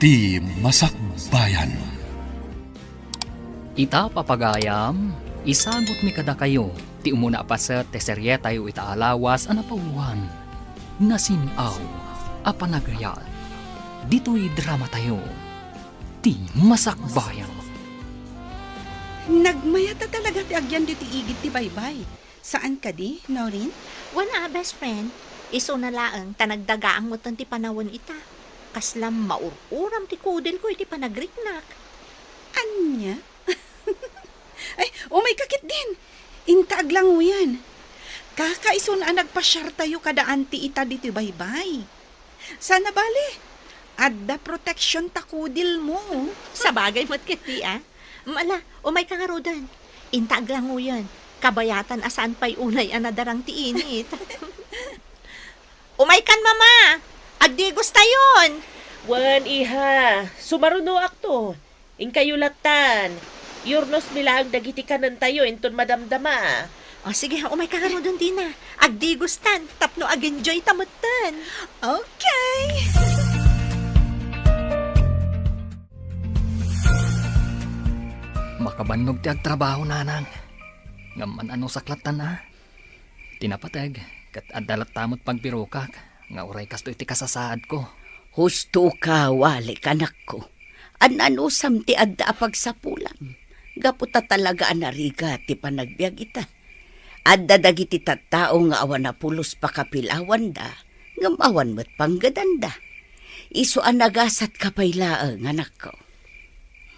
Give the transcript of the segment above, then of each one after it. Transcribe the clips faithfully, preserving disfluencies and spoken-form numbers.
Ti Masakbayan. Ita, papagayam, isagutmi kadakayo ti umuna a paset ti serietayo ita a lawas a napauluan, Nasin-aw a Panagayat. Ditoy dramatayo, Ti Masakbayan. Nagmayat a talaga ti agyan ditoy igid ti baybay. Saan kadi, Noreen? Wen a, best friend. Isuna laeng ta nagdagaang metten ti panawen ita. Kasla maur-uram ti kudilko iti panagriknak. Ania? Ay, umayka ketdin. Inta aglanguyan. Kakaisuna a nagpasiartayo kada anti ita ditoy baybay. Sana bale, adda protection ta kudilmo. Sabagay met ketdi, a. Ala, umayka ngaruden. Inta aglanguyen. Kabayatan a saan pay unay a nadarang ti init. Umaykan, Mama! Agdigustayon! Wen, iha, sumarunoakto. Inkayo lattan. Iurnosmi laeng dagiti kanentayo inton madamdama. O, sige, umayka ngaruden dina. Agdigustan tapno agenjoyta metten. Okay. Makabannog ti agtrabaho, nanang. Ngem man-anusak lattan a. Ti napateg, ket adda latta met pagbirokak nga uray kastoy ti kasasaadko. Husto ka, walik, anakko. An-anusam ti adda a pagsapulam, gapu ta talaga a narigat ti panagbiag ita. Adda dagiti tattao nga awan a pulos pakapilawanda, ngem awan met panggedanda. Isu a nagasatka pay laeng, anakko.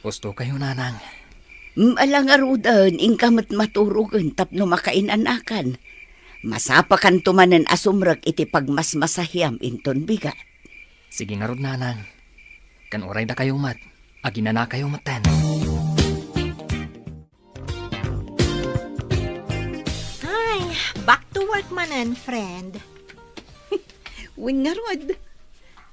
Husto kayo, nanang. Mm, ala ngaruden, inka met maturogen tapno makainan-akan. Masapakanto manen a sumrek iti pagmasmasahiam inton bigat. Sige ngarud, nanang. Ken uray dakayo met, aginanakayo metten. Ay, back to work manen, friend. Wen ngarud,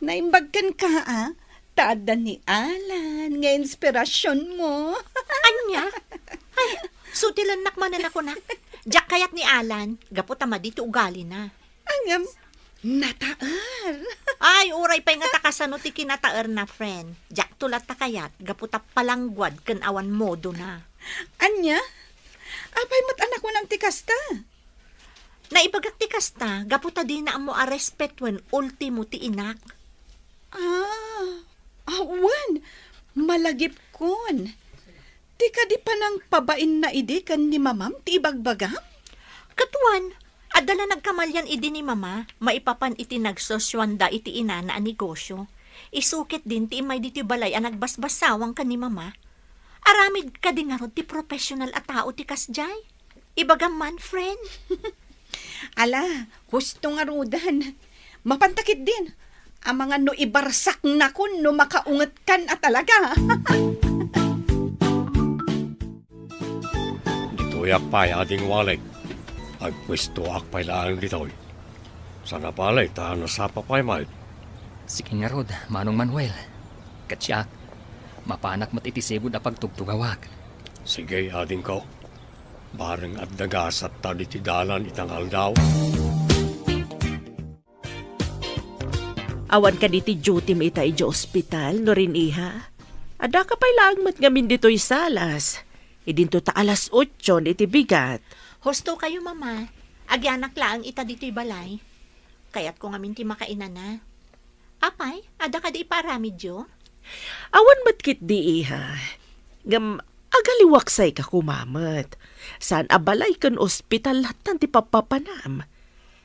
naimbag kenka, a? Ta adda ni Alan nga inspirasionmo. Ania? Ay, sutilennak manen a kunak. Diak kayat ni Alan, gapu ta madi ti ugalina. Ngem, nataer. Ay, uray pay ngata kasano ti kinataerna, friend. Diakto latta kayat, gapu ta palangguad ken awan modona. Ania? Apay met a nakunam ti kasta? Naibagak ti kasta, gapu ta dina ammo a respetuen ultimo ti inak. Ah, ah, wen, malagipkon. Ti kadi panangpabainna idi ken ni mamam ti ibagbagam? Ket wen, adda la nagkamalian idi ni mama, maipapan iti nagsusuanda iti inana a negosio. Isu ketdin ti immay ditoy balay a nagbasbasawang ken ni mama. Aramid kadi ngarud ti professional a tao ti kasdiay? Ibagam man, friend. Ala, husto ngaruden. Mapanta ketdin. Amangan no ibarsaknakon no makaungetkan a talaga. Ditoyak pay, Ading Walik. Agpuestoak pay laeng ditoy. Sana bale ta nasapa pay met. Sige ngarud, Manong Manuel. Ket siak, mapanak met iti sigud a pagtugtugawak. Sige, adingko. Bareng adda gasatta ditoy dalan ita nga aldaw. Awan kadi ti duty-mi ita idiay ospital, Noreen iha? Addaka pay laeng met ngamin ditoy salas. Idinto ta alas otso iti bigat. Husto kayo, Mama. Agyanak laeng ita ditoy balay. Kayatko ngamin ti makainana. Apay, adda kadi ipaaramidyo? Awan met ketdi, iha. Ngem, agaliwaksayka koma met. Saan a balay ken ospital lattan ti pappapanam.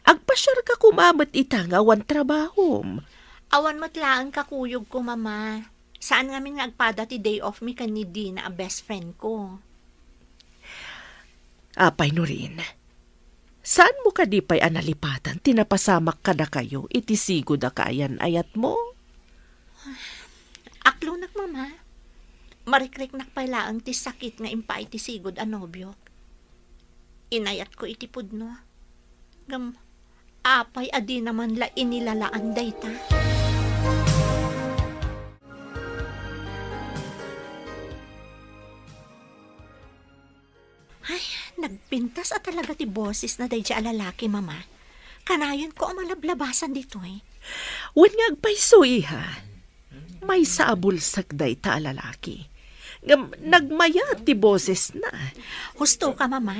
Agpasiarka koma met ita nga awan trabahom. Awan met laeng kakuyogko, Mama. Saan ngamin nga agpada ti day off mi ken ni Dina a best friend ko. Apay, Noreen, saanmo kadi pay a nalipatan ti napasamak kadakayo iti sigud a kaayan-ayatmo? Aklonak, Mama. Marikriknak pay laeng ti sakit nga impaay ti sigud a nobiok. Inayatko iti pudno. Ngem, apay a dina man la inilalaan dayta? Ay, nagpintas a talaga ti bosesna daydiay a lalaki, Mama. Kanayon ko a malablabasan ditoy. Wen nga agpayso, iha. Maysa a bulsek dayta a lalaki. Ngem nagmayat ti bosesna. Husto ka, Mama.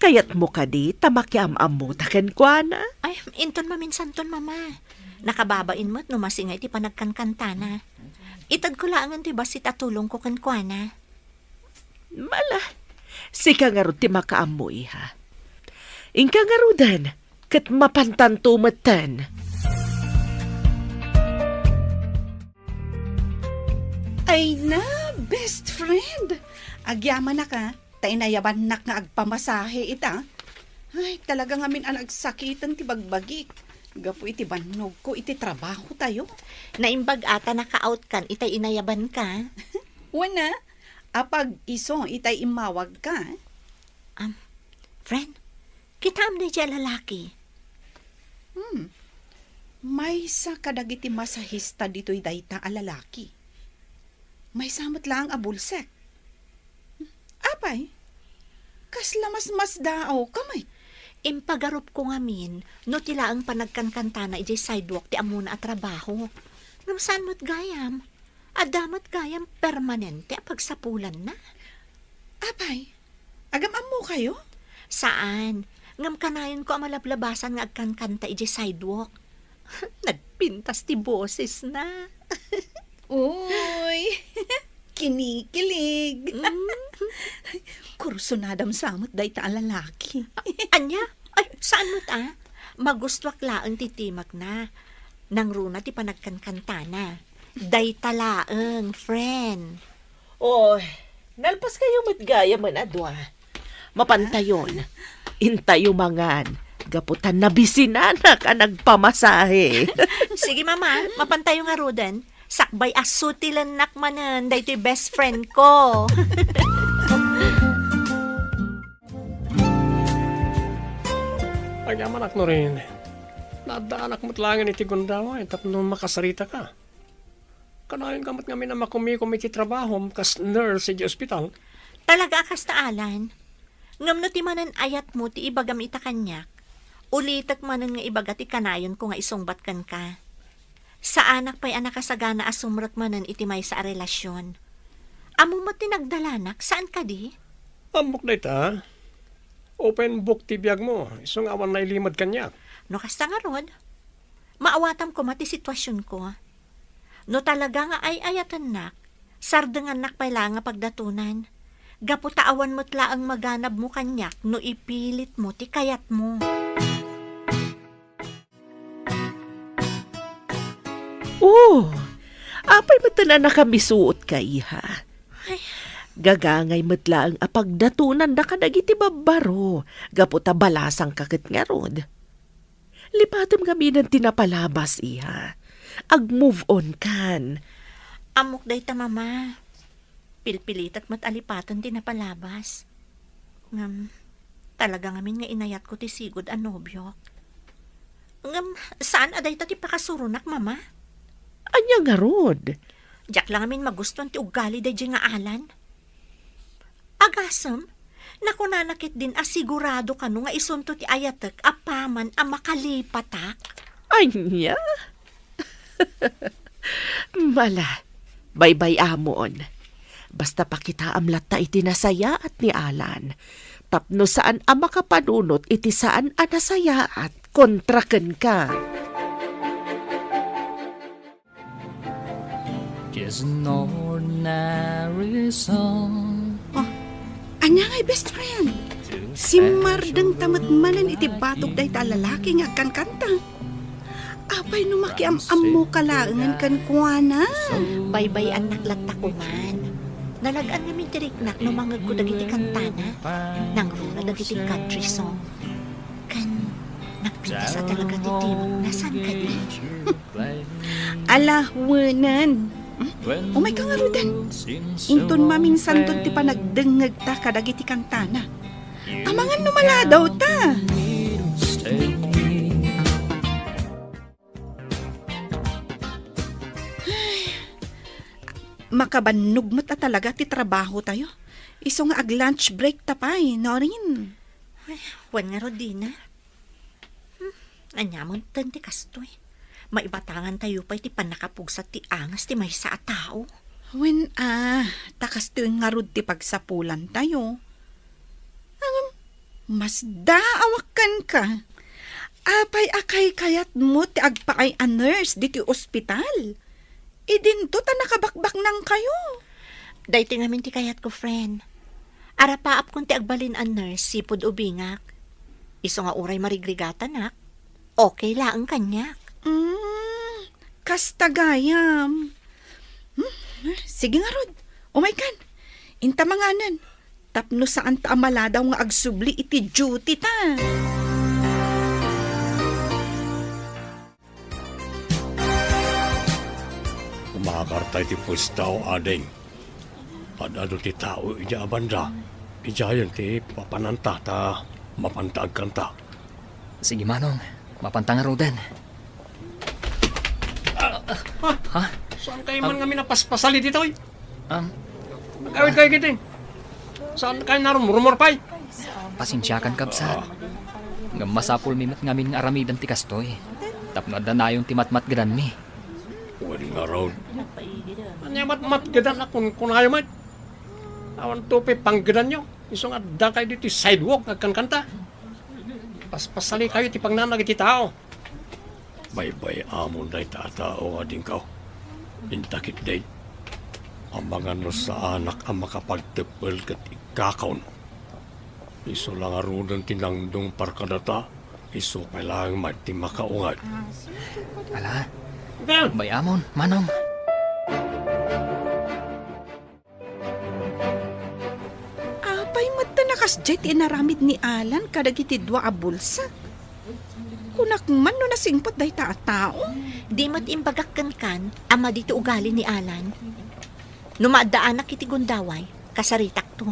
Kayatmo kadi ta makiam-ammota kenkuana? Ay, inton maminsanton, Mama. Nakababain met no masingay ti panagkankantana. Itedko laengen ti bassit a tulongko kenkuana. Mala, sika ngarud ti makaammo, iha. Inka ngaruden, ket mapantanto metten. Ay na, best friend! Agyamanak, a, ta inayabannak nga agpamasahe ita. Ay, talaga ngamin a nagsakiten ti bagbagik gapu iti bannogko iti trabaho tayo. Naimbag a ta naka-out kan itay inayabanka. Wen a, apag isu itay immawagka. Am, friend, kitaem daydiay a lalaki. Hmm. Maysa kadagiti masahista ditoy dayta a lalaki. Maysa met laeng a bulsek. Apay, kasla masmasdaawka met? Impagarupko ngamin no ti laeng panagkankantana idiay sidewalk ti ammona a trabaho. Ngem saan met gayam? Adda met gayam permanente a pagsapulanna? Apay, agam-ammokayo? Saan. Ngem kanayonko a malablabasan nga agkankanta idiay sidewalk. Nagpintas ti bosesna. Uy, kinikilig. Mm. Kursunadam sa met dayta a lalaki. Ania? Ay, saan met a? Magustuak laeng ti timekna. Nangruna ti panagkankantana. Dayta laeng, friend. Oy, nalpaskayo met gayam a dua. Mapantayon. Intayo mangan. Gapu ta nabisinanak a nagpamasahe. Sige, Mama. Mapantayo ngaruden. Sakbay a sutilennak manen daytoy best friend ko. Agyamanak, Norin. Naaddaanak met laengen iti gundaway tapno makasaritaka. Kanayonka met ngamin a makumikom iti trabahom kas nurse iti ospital. Talaga a kasta, Alan. Ngem no ti manen ayatmo ti ibagam ita kaniak, ulitek manen nga ibaga ti kanayonko nga isungbat kenka. Saanak pay a nakasagana a sumrek manen iti maysa a relasion. Ammom met ti nagdalanak, saan kadi? Ammok dayta. Open book ti biagmo, isu nga awan nailimad kaniak. No kasta ngarud, maawatam koma ti situasionko. No talaga nga ay-ayatennak, sardengannak pay laeng a pagdatonan. Gapu ta awan met laeng maganabmo kaniak no ipilitmo ti kayatmo. Oh, apay met a nakamisuotka, iha? Ay. Gagangay met laeng a pagdatonanda kadagiti babbaro, gapu ta balasangka ket ngarud. Lipatem ngaminen ti napalabas, iha. Ag-move on kan. Ammok dayta, Mama. Pilpilitek met a lipaten ti napalabas. Ngem, talaga ngamin nga inayatko ti sigud a nobiok. Ngem, saan a dayta ti pakasuronak, Mama? Ania ngarud? Diak la ngamin magustuan ti ugali daydiay nga Alan. Agasem, nakunana ketdin a sigurado kano nga isunto ti ayatek apaman a makalipatak. Ania? Mala, baybay-amon. Basta pakitaam latta iti nasayaat ni Alan, tapno saan a makapanunot iti saan a nasayaat kontra kenka. Just an ordinary song. Oh, ania ngay, best friend? Simmardengta met manen iti batog dayta a lalaki nga agkankanta. Apay no makiam-ammoka laengen kenkuana? Baybay-annak latta koman. Nalag-an ngamin ti riknak no mangegko dagiti kantana. Nangruna dagiti country song. Ken nagpintas a talaga ti timekna, saan kadi? Ala, wenen. Hmm? Umayka ngaruden. Inton maminsanton ti panagdengngegta kadagiti kantana. Amangan no maladawta. Ay, makabannog met a talaga ti trabahotayo. Isu nga ag-lunch breakta pay, Norin. Ay, wen ngarud, Dina. Hmm, ania met ti kastoy? Maibatangantayo pay ti pannakapugsat ti angas ti maysa a tao. Wen a, ta kastoy ngarud ti pagsapulantayo. Ngem, masdaawak kenka. Apay a kaykayatmo ti agpaay a nurse ditoy ospital? Idinto ta nakabakbaknangkayo. Daytoy ngamin ti kayatko, friend. Arapaapkon ti agbalin a nurse sipud ubingak. Isu nga uray marigrigatanak, okay laeng kaniak. Mm, kasta gayam. Hmm, sige ngarud, umaykan. Inta manganen. Tapno saanta a maladaw nga agsubli iti duty ta. Umakarta iti puestayo, ading. Ad-adu ti tao idiay a banda. Idiayen ti papananta ta mapanta agkanta. Sige, Manong. Mapanta ngaruden. Ha? Ha? Saan kayo man ngamin a paspasali ditoy? Um, Nagawid kayo kiti. Saan kayo narumrumor pay? Pasensiakan, kabsat. Ngem masapulmi met ngamin nga aramiden ti kastoy. Tapno adda nayon ti matmatgedanmi. Wen ngarud. Ania matmatgedan a kunkunayo met? Awan to pay panggedanyo. Isu nga adda kayo ditoy sidewalk nga agkankanta. Paspasali kayo ti pangnanag iti tao. Baybay-amon dayta a tao nga adingko. Inta ketdi. Amangan no saanak a makapagteppel ket ikkakon. Isu la ngaruden ti nangdungpar kadata, isu pay laeng met ti makaungad. Ala, Ken! Bay-amon, Manong. Apay met ta nakasdiay ti inaramid ni Alan kadagiti dua a bulsak? Kunak man no nasingpet dayta a tao. Di met imbagak kenkan a madi ti ugali ni Alan. No maaddaanak iti gundaway, kasaritakto.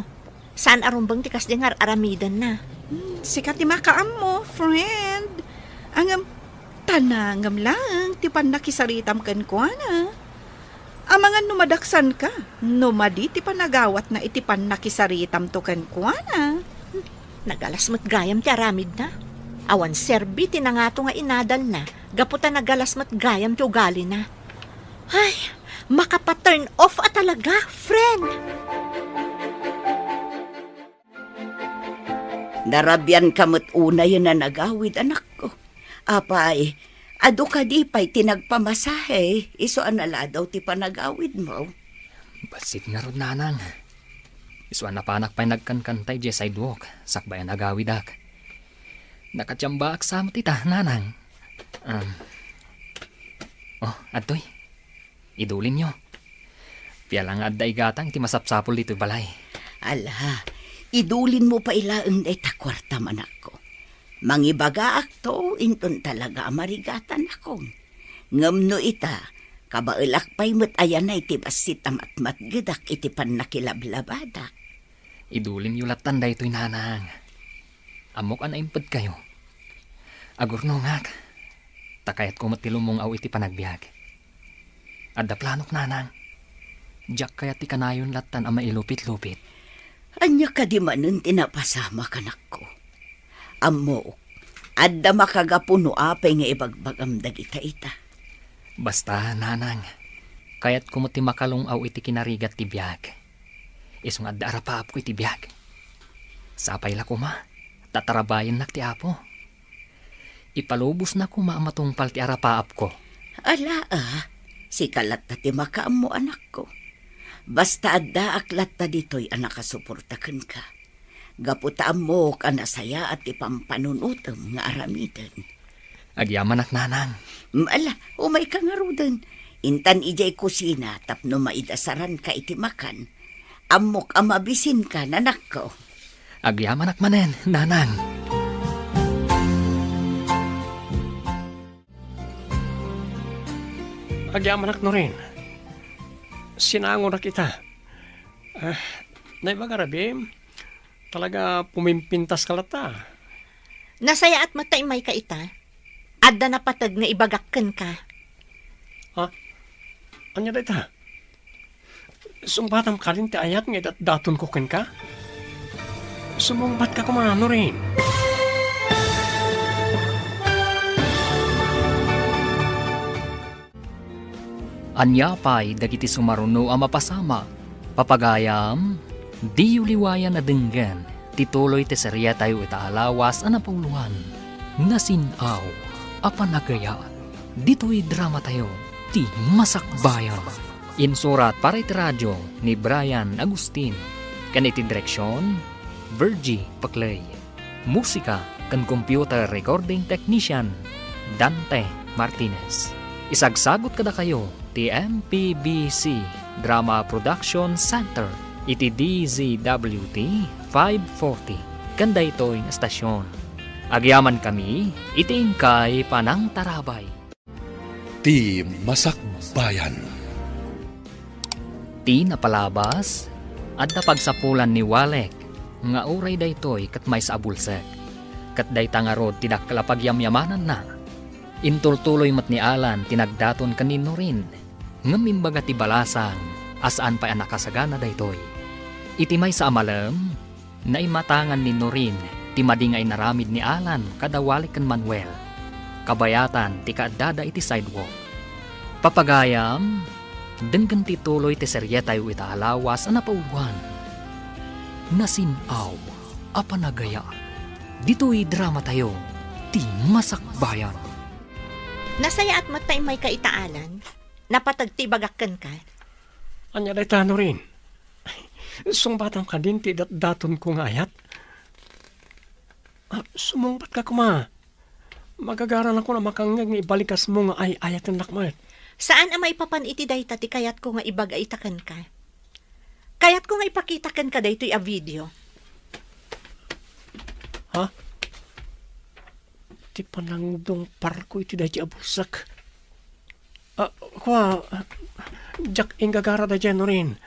Saan a rumbeng ti kasdi nga ar-aramidenna. Hmm, sika ti makaammo, friend. Ngem, tanangem laeng ti pannakisaritam kenkuana. Amangan no madaksanka, no madi ti panagawatna iti pannakisaritamto kenkuana. Nagalas met gayam ti aramidna. Awan serbi ti nangato nga inadalna, gapu ta nagalas met gayam ti ugalina. Ay, makapa-turn off a talaga, friend! Narabianka met unayen a nagawid, anakko. Apay, adu kadi pay ti nagpamasahe, isu a naladaw ti panagawidmo? Bassit ngarud, Nanang. Isu a napanak pay nagkankanta idiay sidewalk, sakbay a nagawidak. Nakatiambaak sa met ita, Nanang. Um, oh, adtoy. Idulinyo. Piala nga adda igatang iti masapsapul ditoy balay. Ala, idulinmo pay laeng dayta kuartam, anakko. Mangibagaakto inton talaga a marigatanakon. Ngem no ita, kabaelak pay met a yanay ti bassit a matmatgedak iti pannakilablabadak. Idulinyo lattan daytoy, Nanang. Ammok a naimpedkayo. Agurnongak, ta kayatko met ti lumung-aw iti panagbiag. Adda planok, Nanang. Diak kayat ti kanayon lattan a mailupit-lupit. Ania kadi manen ti napasamak, anakko? Ammok, adda makagapu no apay nga ibagbagam dagita ita. Basta, Nanang, kayatko met ti makalung-aw iti kinarigat ti biag. Isu nga adda arapaapko iti biag. Sapay la koma, ta tarabayennak ti Apo. Ipalubosna koma a matungpal ti arapaapko. Ala a, sika latta ti makaammo, anakko. Basta addaak latta ditoy a nakasuporta kenka. Gapu ta ammok a nasayaat ti pampanunotem nga aramiden. Agyamanak, Nanang. Mm, ala, umayka ngaruden. Intan idiay kusina tapno maidasaranka iti makan. Ammok a mabisinka, anakko. Agyamanak manen, Nanang. Agyamanak, Norin. Sinangonak ita. Ah, naibaga, Rabim, talaga pumimpintas ka latta. Nasayaat met ta immayka ita. Adda napateg nga ibagak kenka. Ha? Ania dayta? Sungbatam kadin ti ayat nga idatdatonko kenka? Sumungbatka koma, Norin. Ania pay dagiti sumaruno a mapasamak? Papagayam, diyo liwayan a denggen ti tuloy ti serietayo ita a lawas a napauloan, Nasin-aw a Panagayat. Ditoy dramatayo, ti Masakbayan. Insurat para iti radio ni Brian Agustin, ken iti direksion, Virgie Paclay. Musika ken computer recording technician, Dante Martinez. Isagsagut kadakayo ti M P B C Drama Production Center iti D Z W T five forty ken daytoy nga estasion. Agyamankami iti inkay panangtarabay. Ti Masakbayan. Ti napalabas, adda pagsapulan ni Walek nga uray daytoy ket maysa a bulsek. Ket dayta ngarud ti dakkel a pagyamyamananna. Intultuloy met ni Alan ti nagdaton ken ni Norin, ngem imbaga ti balasang a saan pay a nakasagana daytoy. Iti maysa a malem, naimatangan ni Norin ti madi nga inaramid ni Alan kada Walek ken Manuel, kabayatan ti kaaddada iti sidewalk. Papagayam, denggen ti tuloy ti serietayo ita a lawas a napauloan, Nasin-aw a Panagayat. Ditoy dramatayo, ti Masakbayan. Nasayaat met ta immayka ita, Alan. Napateg ti ibagak kenka. Ania dayta, Norin? Sungbatam kadin ti datdatonko nga ayat? Ah, sumungbatka koma. Magagaranakon a makangngeg nga ibalikasmo nga ay-ayatennak met. Saan a maipapan iti dayta ti kayatko nga ibaga ita kenka. Kayatko nga ipakita kenka daytoy a video. Ha? Ti panangdungparko iti daydi a bulsek. Ah, kua, diak inggagara daydiay, Norin.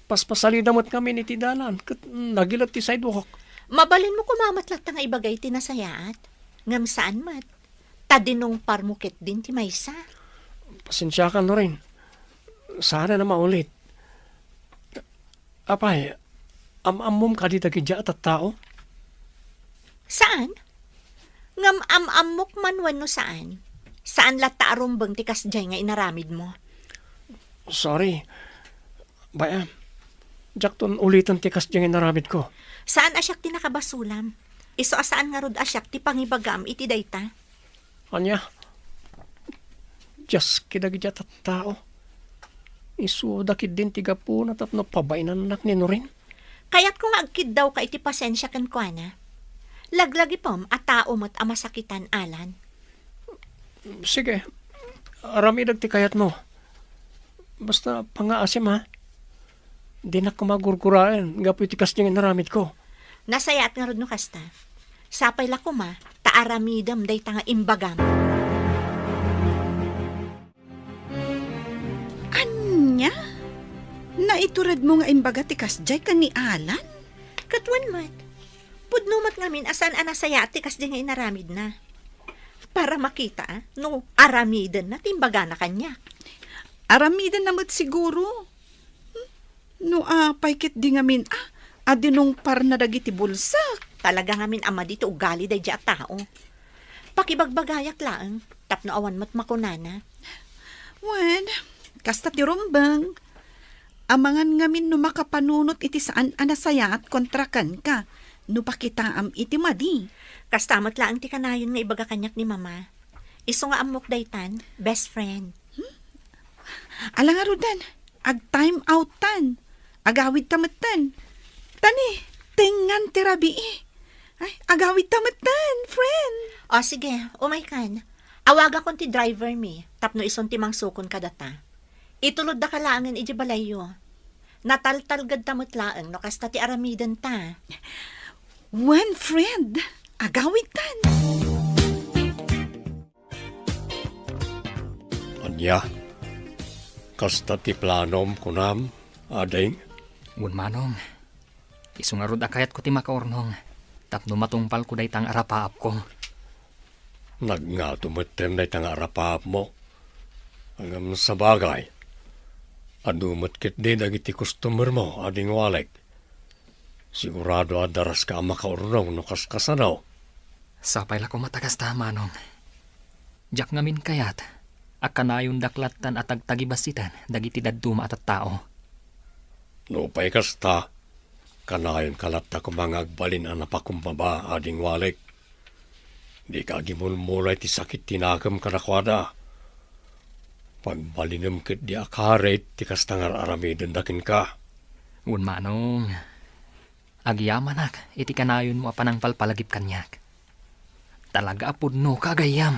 Paspasalida met ngamin iti dalan ket nagilet ti sidewalk. Mabalinmo koma met latta nga ibaga iti nasayaat. Ngem saan met. Ta dinungparmo ketdin ti maysa. Pasensiakan, Norin. Saanen a maulit. Apay, am-ammom kadi dagidiay a tattao? Saan? Ngem am-ammok man wenno saan, saan latta a rumbeng ti kasdiay nga inaramidmo. Sorry. Bay-am, diakton uliten ti kasdiay nga inaramidko. Saan a siak ti nakabasolam. Isu a saan ngarud a siak ti pangibagam iti dayta. Ania? Diaski dagidiay a tattao. Isuda ketdin ti gapuna tapno pabainannak ni Norin. Kayatko nga agkiddawka iti pasensia kenkuana. Laglagipem a tao met a masakitan, Alan. Sige, aramidek ti kayatmo. Basta pangngaasim, ha? Dinak koma gurguraen gapu iti kasdiay nga inaramidko. Nasayaat ngarud no kasta. Sapay la koma ta aramidem dayta nga imbagam. Ania? Naituredmo nga imbaga ti kasdiay ken ni Alan? Ket wen met. Pudno met ngamin a saan a nasayaat ti kasdiay nga inaramidna. Para makita no aramidenna ti imbagana kaniak. Aramidenna met siguro. Hmm? No apay ketdi ngamin a, a dinungparna dagiti bulsek. Talaga ngamin a madi ti ugali daydiay a tao. Pakibagbagayak laeng tapno awan met makunana. Wen, kasta ti rumbeng. Amangan ngamin no makapanunot iti saan a nasayaat kontra kenka no pakitaam iti madi. Kasta met laeng ti kanayon nga ibaga kaniak ni Mama. Isu nga ammok daytan, best friend. Hmm? Ala ngaruden, ag-time out-tan. Agawidta metten. Tani, tengngan ti rabii. Ay, agawidta metten, friend. O, sige, umaykan. Awagakon ti driver mi, tapno isun ti mangsukon kadata. Itulodda ka laengen idiay balayyo. Nataltalgedta met laeng no kasta ti aramidenta. Wen, friend, agawidtan. Ania? Kasta ti planom, kunam, ading? Wen, manong. Isu ngarud a kayatko ti makaurnong tapno matungpalko dayta nga arapaapko. Nagngato metten dayta nga arapaapmo. Ngem sabagay, adu met ketdi dagiti customermo, ading Walek. Sigurado a daraska a makaurnong no kaskasano. Sapay la koma ta kasta, manong. Diak ngamin kayat a kanayondak lattan a tagtagibassiten dagiti dadduma a tattao. Nupay kasta, kanayonka latta koma nga agbalin a napakumbaba, ading Walek. Dika agimulmula iti sakit ti nakem kadakuada. Pagbalinem ketdi a karit ti kasta nga ar-aramidenda kenka. Wen, Manong, agyamanak iti kanayonmo a panangpalpalagip kaniak. Talaga a pudnoka a gayyem.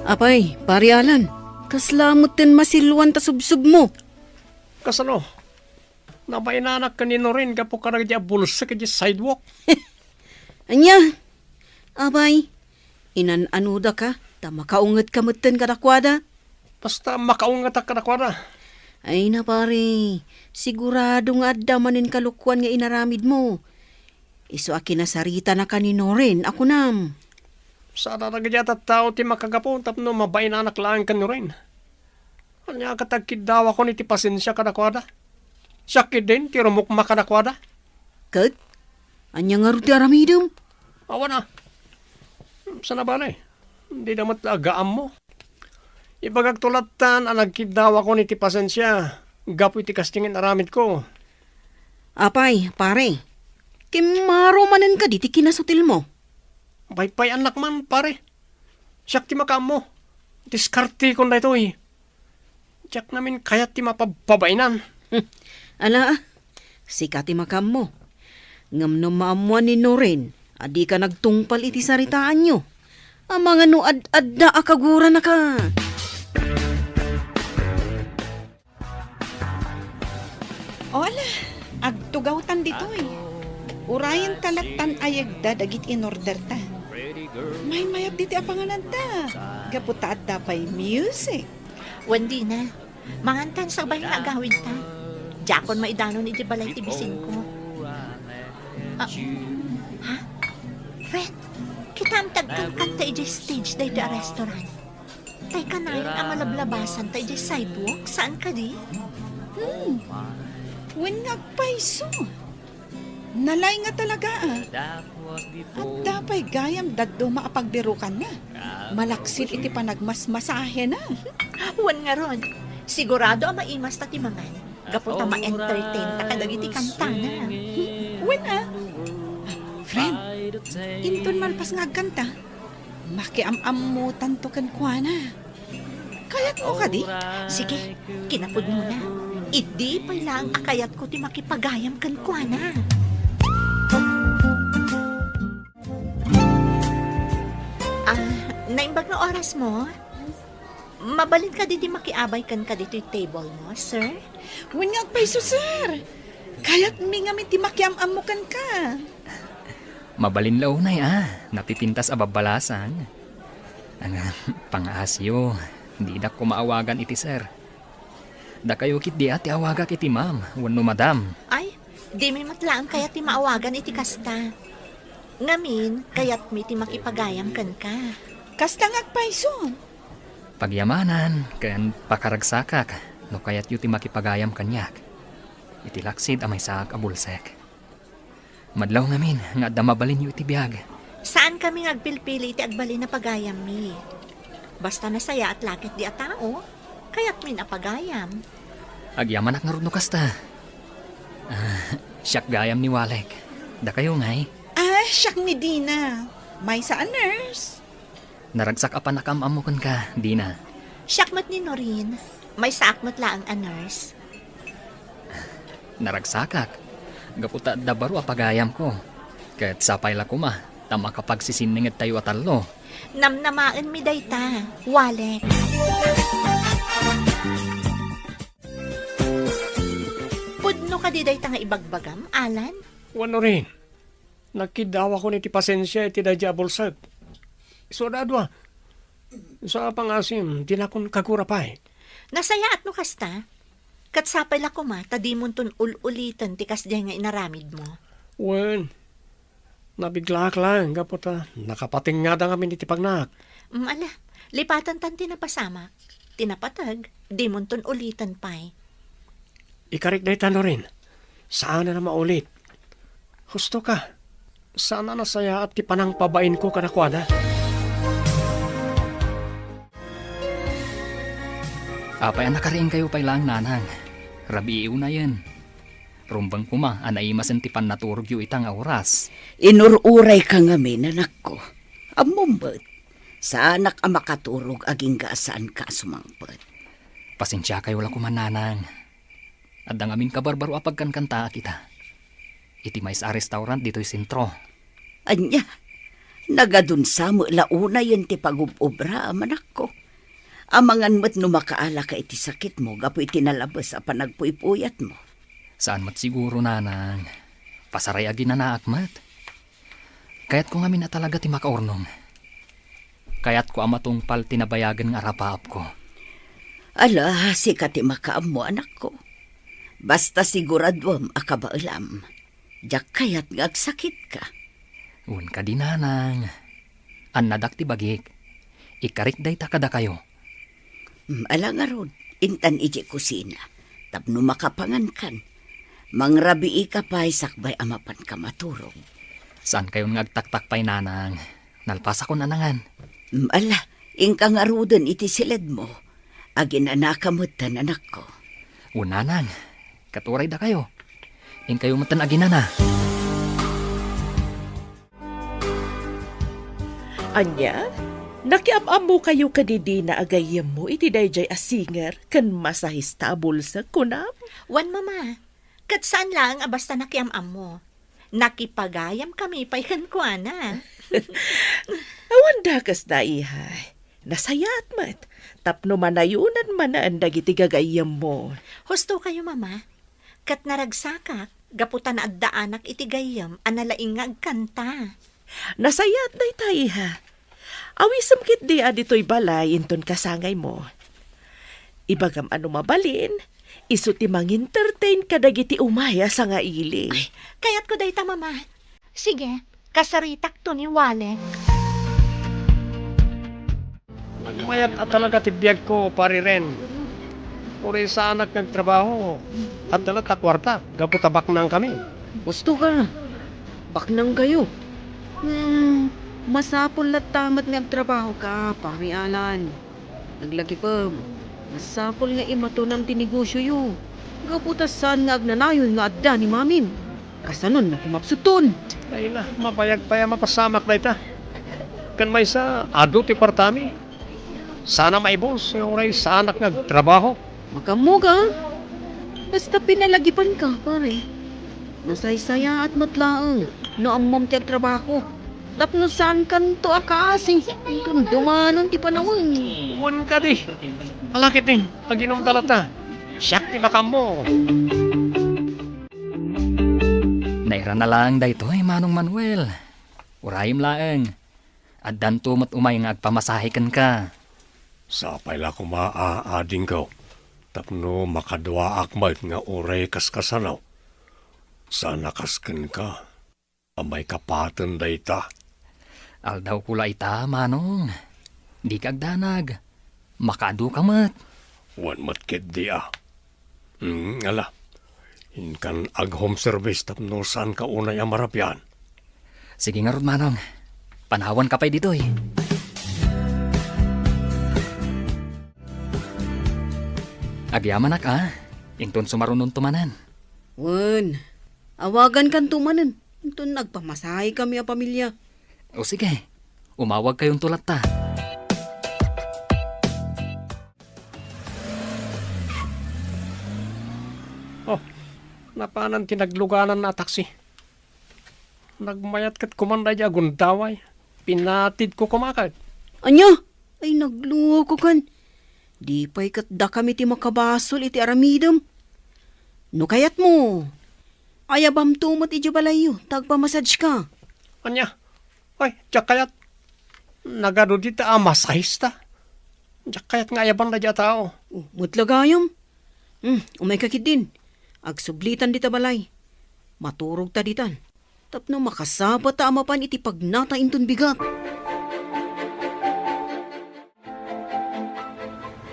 Apay, Pare Alan, kasla metten masiluan ta subsubmo. Kasano? Nabainanak ken ni Norin gapu kadagiti abulsek iti sidewalk. Ania? Apay, inan-anodaka ta makaungetka metten kadakuada? Basta makaungetak kadakuada. Ay na, pare, sigurado nga adda manen kalokoan nga inaramidmo. Isu a kinasaritanaka ni Norin a kunam. Saan a dagiti a tattao ti makagapu tapno mabainanak laeng ken Norin. Ania ket agkiddawakon iti pasensia kadakuada? Siak ketdin ti rumukma kadakuada. Ket ania ngarud ti aramidem? Awan a. Saan a bale, dida met la agaammo. Ibagakto lattan a nagkiddawakon iti pasensia gapu iti kasdi nga inaramidko. Apay, pare, kimmaro manen kadi ti kinasutilmo? Paypay-annak man, pare. Siak ti makaammo. Diskartekon daytoy. Diak ngamin kayat ti mapabpabainan. Ala, sika ti makaammo. Ngem no maammoan ni Norin a dika nagtungpal iti saritaanyo, amangan no ad-adda a kaguranaka. O ala, agtugawtan ditoy. Urayen ta lattan ayegda dagiti inorderta. Maymayat ditoy a pangananta. Gapu ta adda pay music. Wen, dina. Mangantan sa ubay nga agawidta. Diakon maidanon iti balay ti bisinko. Ah, ha? Fred, kitaem ti agkankanta idiay stage daytoy a restaurant. Tay kanayon a malablabasan ta idiay sidewalk, saan kadi? Hmm. Wen nga agpayso. Nalaing nga talaga, a. Adda pay gayam dadduma a pagbirukanna. Malaksid iti panagmasmasahena. Wen ngarud, sigurado a maimasta ti mangan. Gapu ta ma-entertain ta kadagiti kantana. Wen a. Friend, inton malpas nga agkanta, makiam-ammotanto kenkuana. Kayatmo kadi? Sige, kinapudnona. Idi pay laeng a kayatko ti makipagayam kenkuana. Ah, naimbag nga orasmo? Mabalin kadi ti makiabay kenka ditoy table mo, sir? Wen nga agpayso, sir. Kayatmi ngamin ti makiam-ammo kenka. Mabalin la unay a, napipintas a babbalasang. Ang, ah, pangaasyo, didak koma awagan iti sir. Dakayo ketdi a ti awagak iti ma'am wenno madam. Ay, dimi met laeng kayat ti maawagan iti kasta. Ngamin, kayatmi ti makipagayam kenka. Kasta nga agpayso. Pagyamanan ken pakaragsakak no kayatyo ti makipagayam kaniak. Iti laksid a maysaak a bulsek. Madlaw ngamin nga adda mabalinyo iti biag. Saankami nga agpilpili iti agbalin a pagayammi. Basta nasayaat la ketdi a tao, kayatmin a pagayam. Agyamanak ngarud no kasta. Ah, siak gayam ni Walek. Dakayo ngay? Ah, siak ni Dina. Maysa a nurse. Naragsak a pannakaam-ammo kenka, Dina. Siak met ni Norin. Maysaak met laeng a nurse. Naragsakak, gapu ta adda baro a pagayamko. Ket sapay la koma ta makapagsisinningedtayo a tallo. Namnamaenmi dayta, Walek. Pudno kadi dayta nga ibagbagam, Alan? Wen, Norin. Nagkiddawakon iti pasensia iti daydi a bulsek. Isu a dua. Isu a pangasim, dinakon kagura pay. Nasayaat no kasta. Ket sapay la koma ta dimonton ul-uliten ti kasdiay nga inaramidmo. Wen, nabiglaak laeng gapu ta nakapatingngada ngamin iti pagnak. Mm, ala, lipatantan ti napasamak. Ti napateg, dimonton uliten pay. Ikarik dayta, Norin. Saanen a maulit. Husto ka. Saan a nasayaat ti panangpabainko kadakuada. Apay a nakariingkayo pay laeng, nanang? Rabii unayen. Rumbeng koma a naimasen ti pannaturogyo ita nga oras. Inur-urayka ngamin, anakko. Ammom met, saanak a makaturog agingga a saanka a sumangpet. Pasensiakayo la koma, nanang. Adda ngamin kabarbaro a pagkankantaak ita. Iti maysa a restaurant ditoy sentro. Ania, nagadunsa met la unayen ti pagub-obraam, anakko. Amangan met no makaalaka iti sakitmo gapu iti nalabes a panagpuypuyatmo. Saan met siguro, nanang. Pasaray a ginanaak met. Kayatko ngamin a talaga ti makaurnong. Kayatko a matungpal ti nabayagen nga arapaapko. Ala, sika ti makaammo, anakko. Basta siguraduem a kabaelam. Diak kayat nga agsakitka. Wen kadi, nanang. Annadak ti bagik. Ikarik dayta kadakayo. Mm, ala ngarud, intan idiay kusina. Tapno makapangankan, mangrabiika pay sakbay a mapanka maturog. Saankayon nga agtaktak pay, nanang. Nalpasakon a nangan. Mm, ala, inka ngaruden iti siledmo. Aginanaka metten, anakko. O, nanang, ket uraydakayo. Inkayo metten aginana. Ania? Nakiam-ammokayo kadi dina a gayyemmo iti daydiay a singer ken masahista a bulsek, kunam? Wen, Mama. Ket saan laeng a basta nakiam-ammo. Nakipagayamkami pay kenkuana. Awan dakes da, iha. Nasayaat met, tapno manayonan manen dagiti gagayyemmo. Hustokayo, Mama. Ket naragsakak gapu ta naaddaanak iti gayyem a nalaing nga agkanta. Nasayaat dayta, iha. Awisem ketdi a ditoy balay inton kasangaymo. Ibagam a no mabalin, isu ti mangentertain kadagiti umay a sangaili. Ay, kayatko dayta, Mama. Sige, kasaritakto ni Walek. Mayat a talaga ti biagko, Pari Ren. Uray saanak nga agtrabaho, adda latta kuarta gapu ta baknangkami. Husto ka. Baknangkayo. Hmm, masapul latta met nga agtrabahoka, Pari Alan. Naglagipem, masapul nga imatonam ti negosioyo. Gapu ta saan nga agnanayon nga adda ni Mamim. Kasanon no kumapsuton? Ay na, mabayag pay a mapasamak dayta. Ken maysa, adu ti kuartami. Sana maibus, uray saanak nga agtrabaho. Makaammoka? Basta pinalagipanka, pare. Nasaysayaat met laeng no ammom ti agtrabaho. Tapno saankanto a kaasi, inton dumanon ti panawen. Wen kadi. Ala ketdin, aginom ta latta. Siak ti makaammo. Nairana laeng daytoy, Manong Manuel. Urayem laeng. Addanto met umay nga agpamasahe kenka. Sapay la koma a adingko, tapno makaduaak met nga uray kaskasano. Saan a kas kenka a maikapaten dayta. Aldawko la ita, Manong. Dika agdanag. Makaadu ka met. Wen met ketdi a. Hmm, ala. Inkan ag-home service tapno saanka unay a marabian. Sige ngarud, Manong. Panawanka pay ditoy. Agyamanak a, inton sumarunonto manen. Wen, awagankanto manen, inton nagpamasahekami a pamilia. O sige, umawagkayonto latta. Oh, napanan ti naglugananna a taksi. Nagmayat ket kuman daydi a gundaway. Pinatidko koma ket. Ania? Ay, nagluoka kan. Di pay ket dakami ti makabasol iti aramidem. No kayatmo, ayabamto met idiay balayyo, ta agpamassageka. Ania? Ay, diak kayat. Nagadu dita a masahista. Diak kayat nga ayaban daydi a tao. Oh, met la gayam. Hmm, umayka ketdin. Agsublitan dita balay. Maturogta ditan. Tapno makasapata a mapan iti pagnata inton bigat.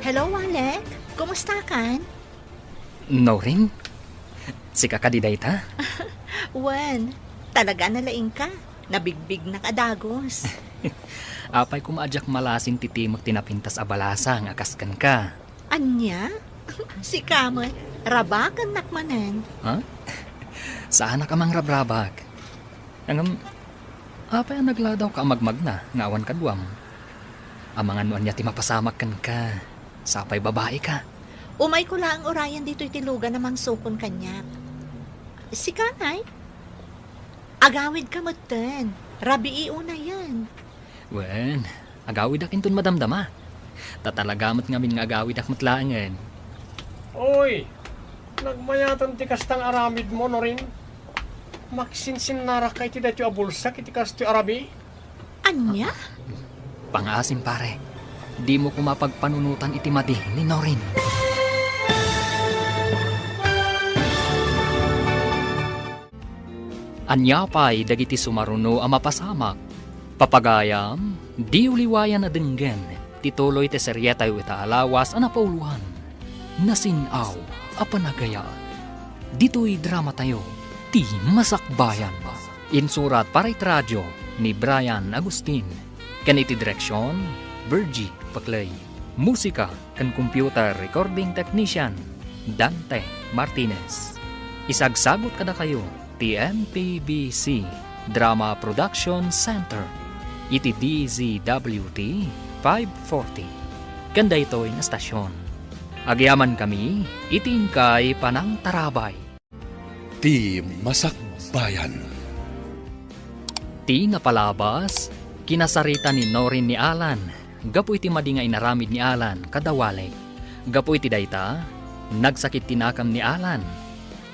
Hello, Alec. Kumusta kan? Noring? Sika kadi dayta? Wen, talaga a nalaingka. Nabigbignak a dagus. Apay koma a diak malasin ti timek ti napintas a balasang a kas kenka. Ania? Sika met, rabakennak manen. Ha? Saanak a mangrabrabak. Ngem, apay a nagladawka a magmagna nga awan kaduam? Amangan no ania ti mapasamak kenka. Sapay babaika. Umayko laeng urayen ditoy ti lugan a mangsukon kaniak. Sika, ay? Agawidka metten. Rabii unayen. Wen, agawidak inton madamdama. Ta talaga met ngamin nga agawidak met laengen. Oy, nagmayaten ti kasta nga aramidmo, Norin. Maksinsinnarakka iti daytoy a bulsak iti kastoy a rabii. Ania? Pangaasim, pare. Dimo koma pagpanunotan iti madi ni Norin. Ania pay dagiti sumaruno a mapasamak? Papagayam, diyo liwayan a denggen ti tuloy ti serietayo ita a lawas a napauloan, Nasin-aw a Panagayat. Ditoy dramatayo, Ti Masakbayan. Insurat para iti radio ni Brian Agustin, ken iti direksion, Virgie Paclay. Musika ken computer recording technician, Dante Martinez. Isagsagut kadakayo ti M P B C Drama Production Center iti D Z W T five forty. Ken daytoy nga estasion, agyamankami iti inkay panangtarabay. Ti Masakbayan. Ti napalabas, kinasarita ni Norin ni Alan gapu iti madi nga inaramid ni Alan kada Walek. Gapu iti dayta, nagsakit ti nakam ni Alan,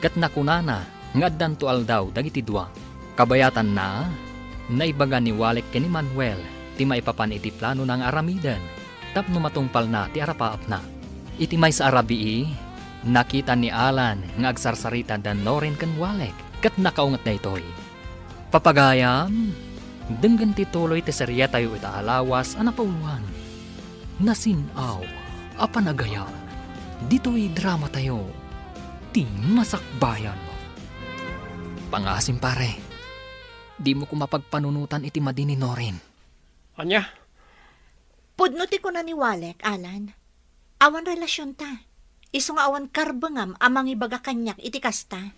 ket nakunana nga addanto aldaw dagiti dua. Kabayatanna, naibaga ni Walek ken ni Manuel ti maipapan iti planona nga aramiden tapno matungpalna ti arapaapna. Iti maysa a rabii, nakita ni Alan nga agsarsarita da Norin ken Walek ket nakaunget daytoy. Papagayam, denggen ti tuloy ti serietayo ita a lawas a napauloan, Nasin-aw a Panagayat, ditoy dramatayo, Ti Masakbayan. Pangaasim, pare. Dimo koma pagpanunotan iti madi ni Norin. Ania? Pudno ti kuna ni Walek, Alan. Awan relasionta. Isu nga awan karbengam a mangibaga kaniak iti kasta.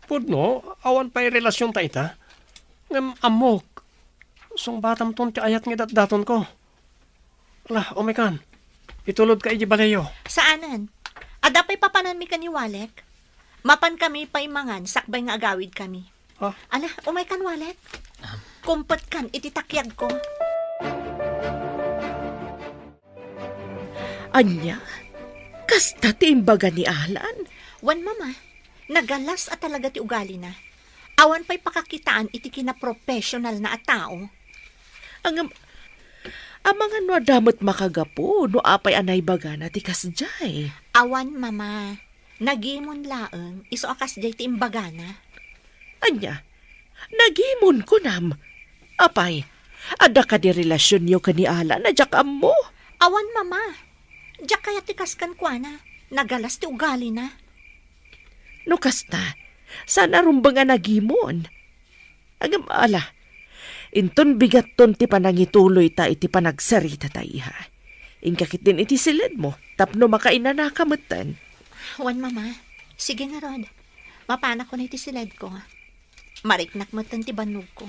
Pudno, awan pay relasionta ita. Ngem ammok, sungbatamton ti ayat nga idatdatonko. Ala, umaykan. Itulodka iti baleyo. Saanen. Adda pay papananmi ken ni Walek. Mapankami pay mangan sakbay nga agawidkami. Ha? Ala, umaykan, Walek. Kumpetkan iti takiagko. Ania? Kasta ti imbaga ni Alan? Wen, Mama. Nagalas a talaga ti ugalina. Awan pay pakakitaan iti kinaprofessionalna a tao. Ngem, amangan no adda met makagapu no apay a naibagana ti kasdiay. Awan, Mama. Nagimon laeng, isu a kasdiay ti imbagana. Ania? Nagimon, kunam? Apay, adda kadi relasionyo ken ni Alan a diak ammo? Awan, Mama. Diak kayat ti kas kenkuana. Nagalas ti ugalina. No kasta, saan a rumbeng a nagimon? Ngem ala, inton bigatton ti panangituloyta iti panagsaritata, iha. Inka ketdin iti siledmo tapno makainanaka metten. Wen, Mama. Sige ngarud. Mapanakon iti siledko. Mariknak metten ti bannogko.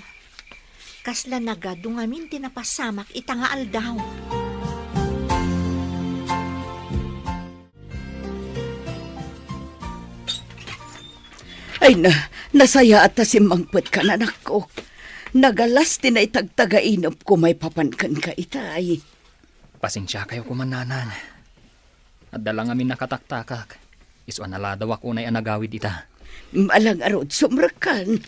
Kasla nagadu ngamin ti napasamak ita nga aldaw. Ay na, nasayaat ta simmangpetka, anakko. Nagalas ti naitagtagainepko maipapan kenka itay. Pasensiakayo koma, Nanang. Adda la ngamin nakataktakak. Isu a naladawak unay a nagawid ita. Ala ngarud, sumrekkan.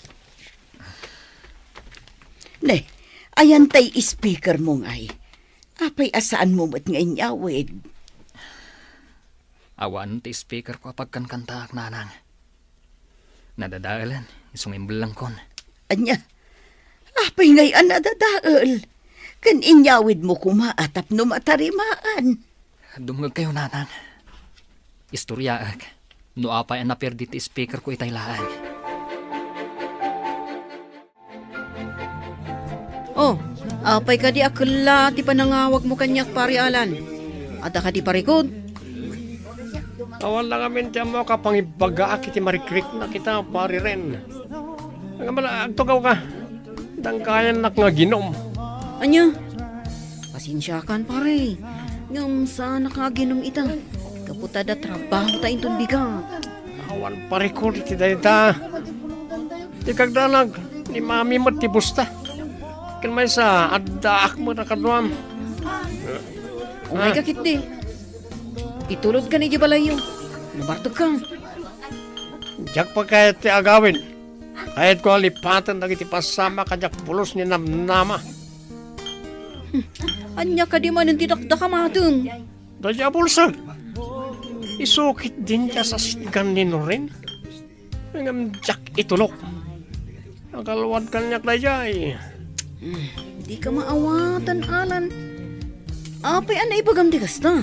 Ne, ayan tay speakermo ngay. Apay a saanmo met nga inyawid? Awan ti speakerko a pagkankantaak, Nanang. Nadadaelen, isu nga imbellengkon. Ania? Apay ngay a nadadael? Ken inyawidmo koma a tapno matarimaan. Dumngegkayo, Nanang. Istoryaek no apay a naperdi ti speakerko itay laeng. Oh, apay kadi a kella ti panangawagmo kaniak, Pari Alan? Adda kadi parikut? Awan la ngamin ti ammo a pangibagaak iti marikriknak ita, Pari Ren. Ngem ala, agtugawka. Dangkayannak nga aginum. Ania? Pasensiakan, pare. Ngem saanak nga aginum ita. Gapu ta adda trabahota inton bigat. Awan parikut iti dayta. Ti kagdanag, ni Mami met ti busta. Ken maysa, addaak met a kaduam. Umayka ketdi. Itulodkan idiay balayyo. Nabartekka. Diak pay kayat ti agawid. Kayatko a lipaten dagiti pasamak a diak pulos ni namnama. Ania kadi manen ti dakdakamatem? Daydiay a bulsek. Isu ketdin ti asasitgan ni Nuren. Ngem diak itulok. Agalwad kaniak daydiay. Hmm, dika maawatan, Alan. Apay a naibagam ti kasta?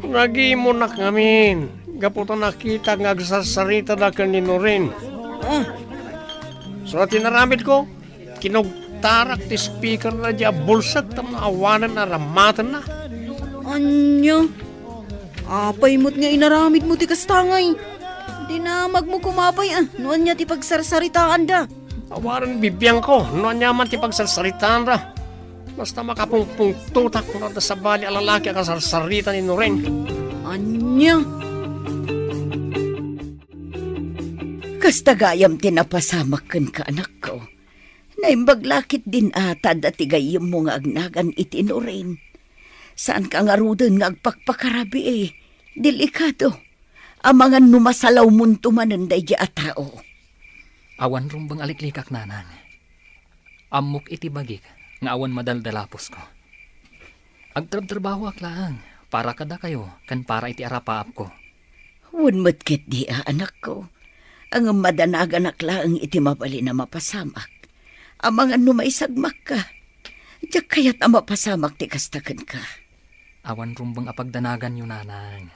Nagimonak ngamin, gapu ta nakitak nga agsarsaritada ken ni Nuren. Ah. Sa tinaramidko, kinugtarak ti speaker na di a bulsek tapno awanen a ramatenna. Ania? Apay met nga inaramidmo ti kasta ngay? Dinamagmo koma pay, ah, no ania ti pagsarsaritaanda. Awanen bibiangko no ania man ti pagsarsaritaanda. Basta makapungpungtotak no adda sabali a lalaki a kasarsarita ni Nuren. Ania? Kasta gayam ti napasamak kenka, anakko. Naimbag la ketdin a ta adda ti gayyemmo nga agnagan iti Nuren. Saanka ngaruden nga agpakpakarabii. Delikado. Amangan no masalawmonto manen daydiay a tao. Awan rumbeng a liklikak, nanang. Ammok iti bagik nga awan madaldalapusko. Agtrabtrabahoak laeng para kadakayo ken para iti arapaapko. Wen met ketdi a, anakko. Ngem madanaganak laeng iti mabalin a mapasamak. Amangan no maisagmakka. Diak kayat a mapasamak ti kasta kenka. Awan rumbeng a pagdanaganyo, nanang.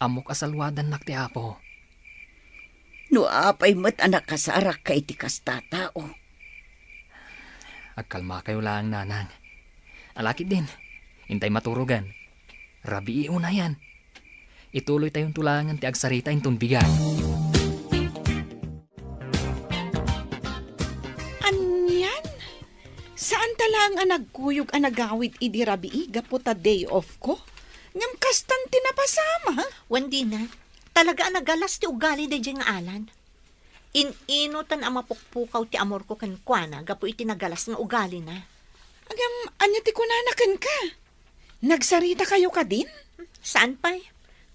Ammok a saluadannak ti Apo. No apay met a nakasarakka iti kasta a tao? Agkalmakayo laeng, nanang. Ala ketdin, intay maturogen. Rabii unayen. Ituloytayonto laengen ti agsarita inton bigat. Anian? Saanta laeng a nagkuyog a nagawid idi rabii gapu ta day off ko? Ngem kastan ti napasamak? Wen dina, talaga a nagalas ti ugali daydiay nga Alan. In-inutan a mapukpukaw ti amorko kenkuana gapu iti nagalas nga ugalina. Ngem ania ti kunana kenka? Nagsaritakayo kadin? Saan pay?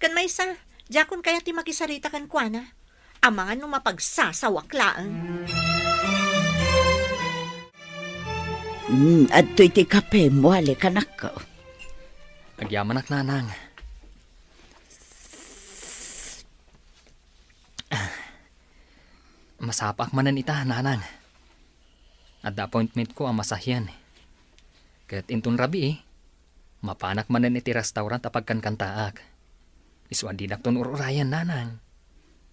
Ken maysa, diakon kayat ti makisarita kenkuana. Amangan no mapagsasawak laeng. Hmm, adtoy ti kapem, wali, kanakko. Agyamanak, nanang. Masapaak manen ita, nanang. Adda appointmentko a masahian. Ket inton rabii, mapanak manen iti restaurant a pagkankantaak. Isu a didakton ur-urayan, nanang.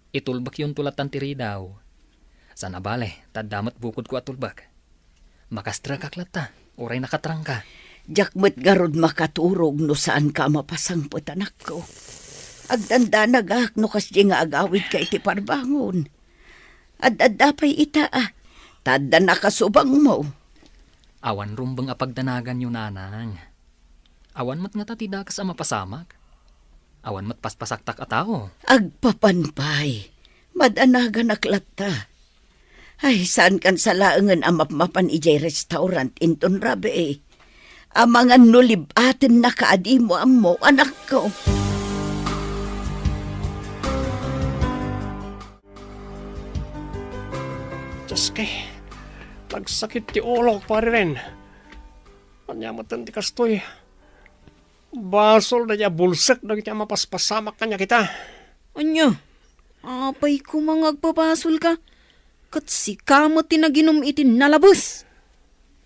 Itulbekyonto lattan ti ridaw. Saan a bale, ta adda met bukodko a tulbek. Makastrekak latta, uray nakatrangka. Diak met ngarud makaturog no saanka a mapasangpet, anakko. Agdandanagak no kasdi nga agawidka iti parbangon. Ad-adda pay ita, a. Ta adda nakasubangmo. Awan rumbeng a pagdanaganyo, nanang. Awan met ngata ti dakes a mapasamak. Awan met paspasaktak a tao. Agpapan pay. Madanaganak latta. Ay, saankan sa laengen a mapmapan idiay restaurant inton rabii. Amangan no lib-atennaka a dimo ammo, anakko. Dios, kay, nagsakit ti ulok, Pari Ren. Ania met ti kastoy? Basol daydiay a bulsek dagiti a mapaspasamak kaniak ita. Ania? Apay koma nga agpabasolka? Ket sika met ti naginum iti nalabes.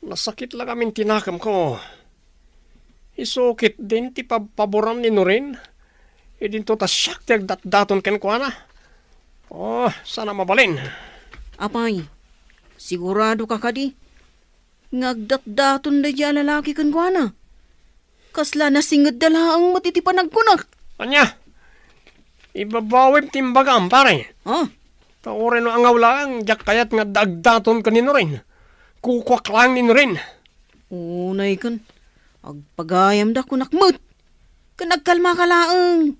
Nasakit la ngamin ti nakemko. Isu ketdin ti pabpaboran ni Nuren. Idinto ta siak ti agdatdaton kenkuana. Oh, saan a mabalin. Apay, siguradoka kadi? nga agdatdaton daydiay a lalaki kenkuana. Kasla nasingedda laeng met iti panagkunak. Ania? Ibabawim ti imbagam, pare. Ha? Ta uray no angaw laeng, diak kayat nga agdatdaton ken ni Norin. Kukuak laeng ni Norin. Unay ken, agpagayamda kunak met. Ken agkalmaka laeng.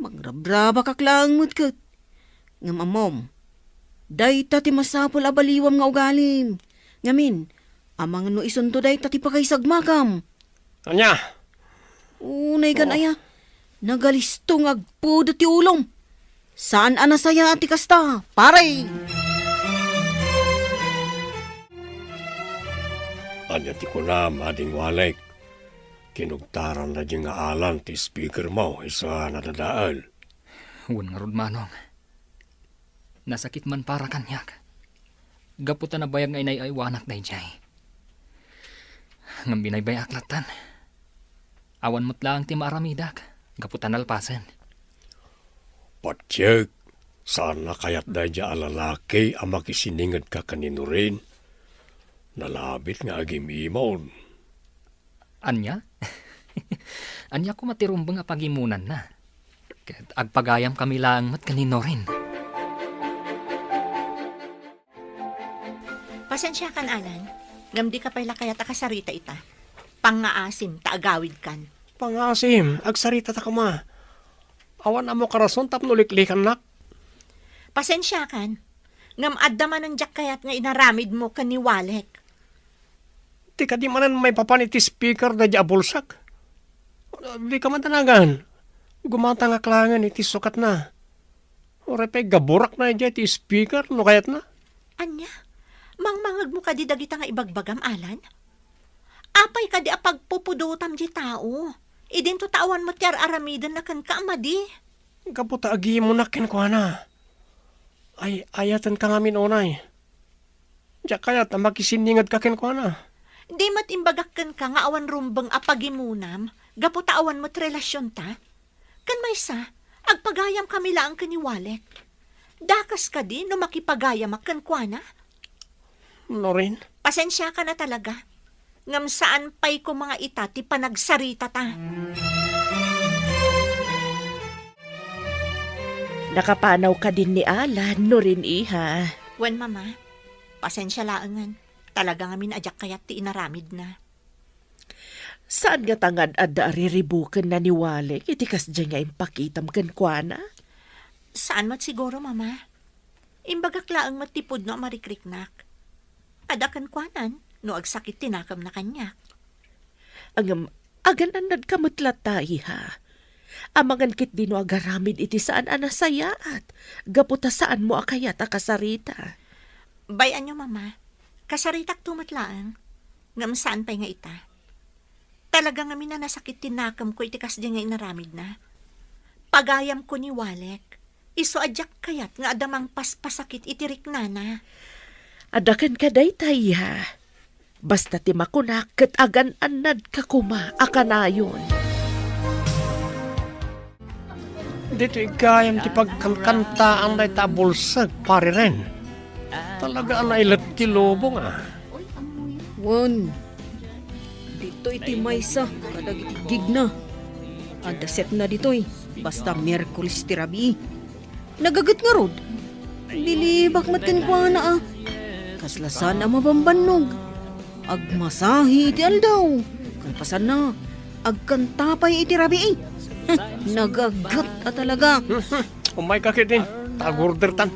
Magrabrabakak laeng met ket. Ngem ammom, dayta ti masapul a baliwam nga ugalim. Ngamin, amangan no isunto dayta ti pakaisagmakam. Ania? Unay kan aya, nagalisto nga agpudot ti ulom. Saan a nasayaat ti kasta, pare. Ania ti kunam, Ading Walek? Kinugtaran daydiay nga Alan ti speaker mo, isu a nadadael. Wen ngarud, Manong. Nasakit man para kaniak. Gapu ta nabayag nga inay-aywanak daydiay. Ngem binaybay-ak lattan. Awan met laeng ti maaramidak, gapu ta nalpasen. Patiek, saan a kayat daydiay a lalaki a makisiningedka ken ni Norin. Nalabit nga agim-imon. Ania? Ania koma ti rumbeng a pagimonanna? Ket agpagayamkami laeng met ken ni Norin. Pasensiakan, Alan, ngem dika pay la kayat a kasarita ita. Pangngaasim ta agawidkan. Pangngaasim, agsaritata koma. Awan ammo karason tapno liklikannak. Pasensiakan, ngem adda manen diak kayat nga inaramidmo ken ni Walek. Ti kadi manen maipapan iti speaker daydiay a bulsek. Dika man danagan. Gumatangak laengen iti sukatna. Uray pay gaburakna idiay ti speaker no kayatna. Ania? Mangmangegmo kadi dagita nga ibagbagam, Alan? Apay kadi a pagpupudotam diay tao? Idinto ta awan met ti ar-aramidenna kenka a madi. Gapu ta agimonak kenkuana. Ay, ayatenka ngamin unay. Diak kayat a makisiningedka kenkuana. Di met imbagak kenka nga awan rumbeng a pagimonam gapu ta awan met relasionta? Ken maysa, agpagayamkami laeng ken ni Walek. Dakes kadi no makipagayamak kenkuana? Norin? Pasensiakan a talaga. Ngem saan pay koma nga ita ti panagsaritata. Nakapanaw kadin ni Alan, Norin, iha? Wen, Mama. Pasensia laengen. Talaga ngamin a diak kayat ti inaramidna. Saan ngata nga ad-adda a riribukenna ni Walek iti kasdiay nga impakitam kenkuana? Saan met siguro, Mama. Imbagak laeng met ti pudno a marikriknak. Adda kenkuanan no agsakit ti nakemna kaniak. Ngem, agan-annadka met latta, iha. Amangan ketdi no agaramid iti saan a nasayaat, gapu ta saanmo a kayat a kasarita. Bay-anyo, Mama. Kasaritakto met laeng. Ngem saan pay nga ita. Talaga ngamin a nasakit ti nakemko iti kasdi nga inaramidna. Pagayamko ni Walek. Isu a diak kayat nga adda mangpaspasakit iti riknana. Adda kenka dayta, iha. Basta ti makunak ket agan-annadka koma a kanayon. Ditoy gayam ti pagkankantaan dayta a bulsek, Pari Ren. Talaga a nailet ti lubong, a. Wen, ditoy ti maysa kadagiti gigna. Adda setna ditoy, basta Miyerkules ti rabii. Nagaget ngarud. Bilibak met kenkuana, a. Kasla saan a mabambannog. Agmasahi iti aldaw. Kalpasanna, agkanta pay iti rabii. Nagaget a talaga. Umayka ketdin, ta agordertan.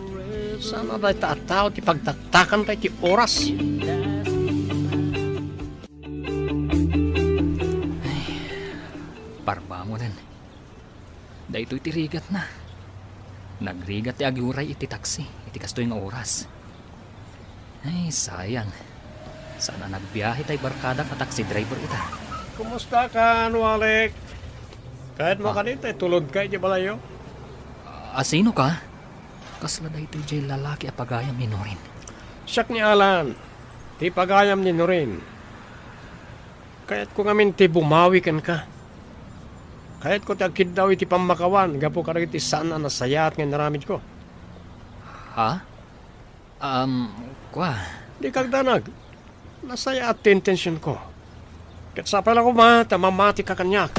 Saan a dayta a tao ti pagtaktakan pay ti oras. Ay, parbangonen. Daytoy ti rigatna. Nagrigat ti aguray iti taksi iti kastoy nga oras. Ay, sayang. Saan a nagbiahe tay barkadak a taxi driver ita. Kumusta ka, Walek? Kayatmo kadi ta itulodka iti balayyo? A, sino ka? Kasla daytoy diay lalaki a pagayam ni Norin. Siak ni Alan, ti pagayam ni Norin. Kayatko ngamin ti bumawi kenka. Kayatko ti agkiddaw iti pammakawan gapu kadagiti saan a nasayaat nga inaramidko. Ha? Um, kua. Dika agdanag. Nasayaat ti intensionko. Ket sapay la koma ta mamatika kaniak.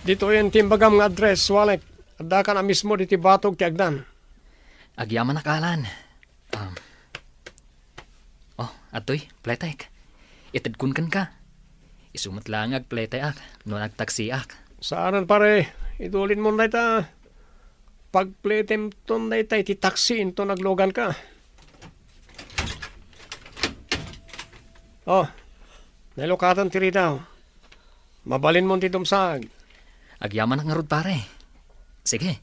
Ditoyen ti imbagam nga address, Walek. Addaka a mismo ditoy batog ti agdan. Agyamanak, Alan. Um, oh, adtoy, pletek. Itedkon kenka. Isu met laeng nga agpleteak no nagtaksiak. Saanen, pare. Idulinmon dayta. Pagpletemton dayta iti taksi inton agluganka. Oh, nailukaten ti ridaw. Mabalinmon ti dumsag. Agyamanak ngarud, pare. Sige.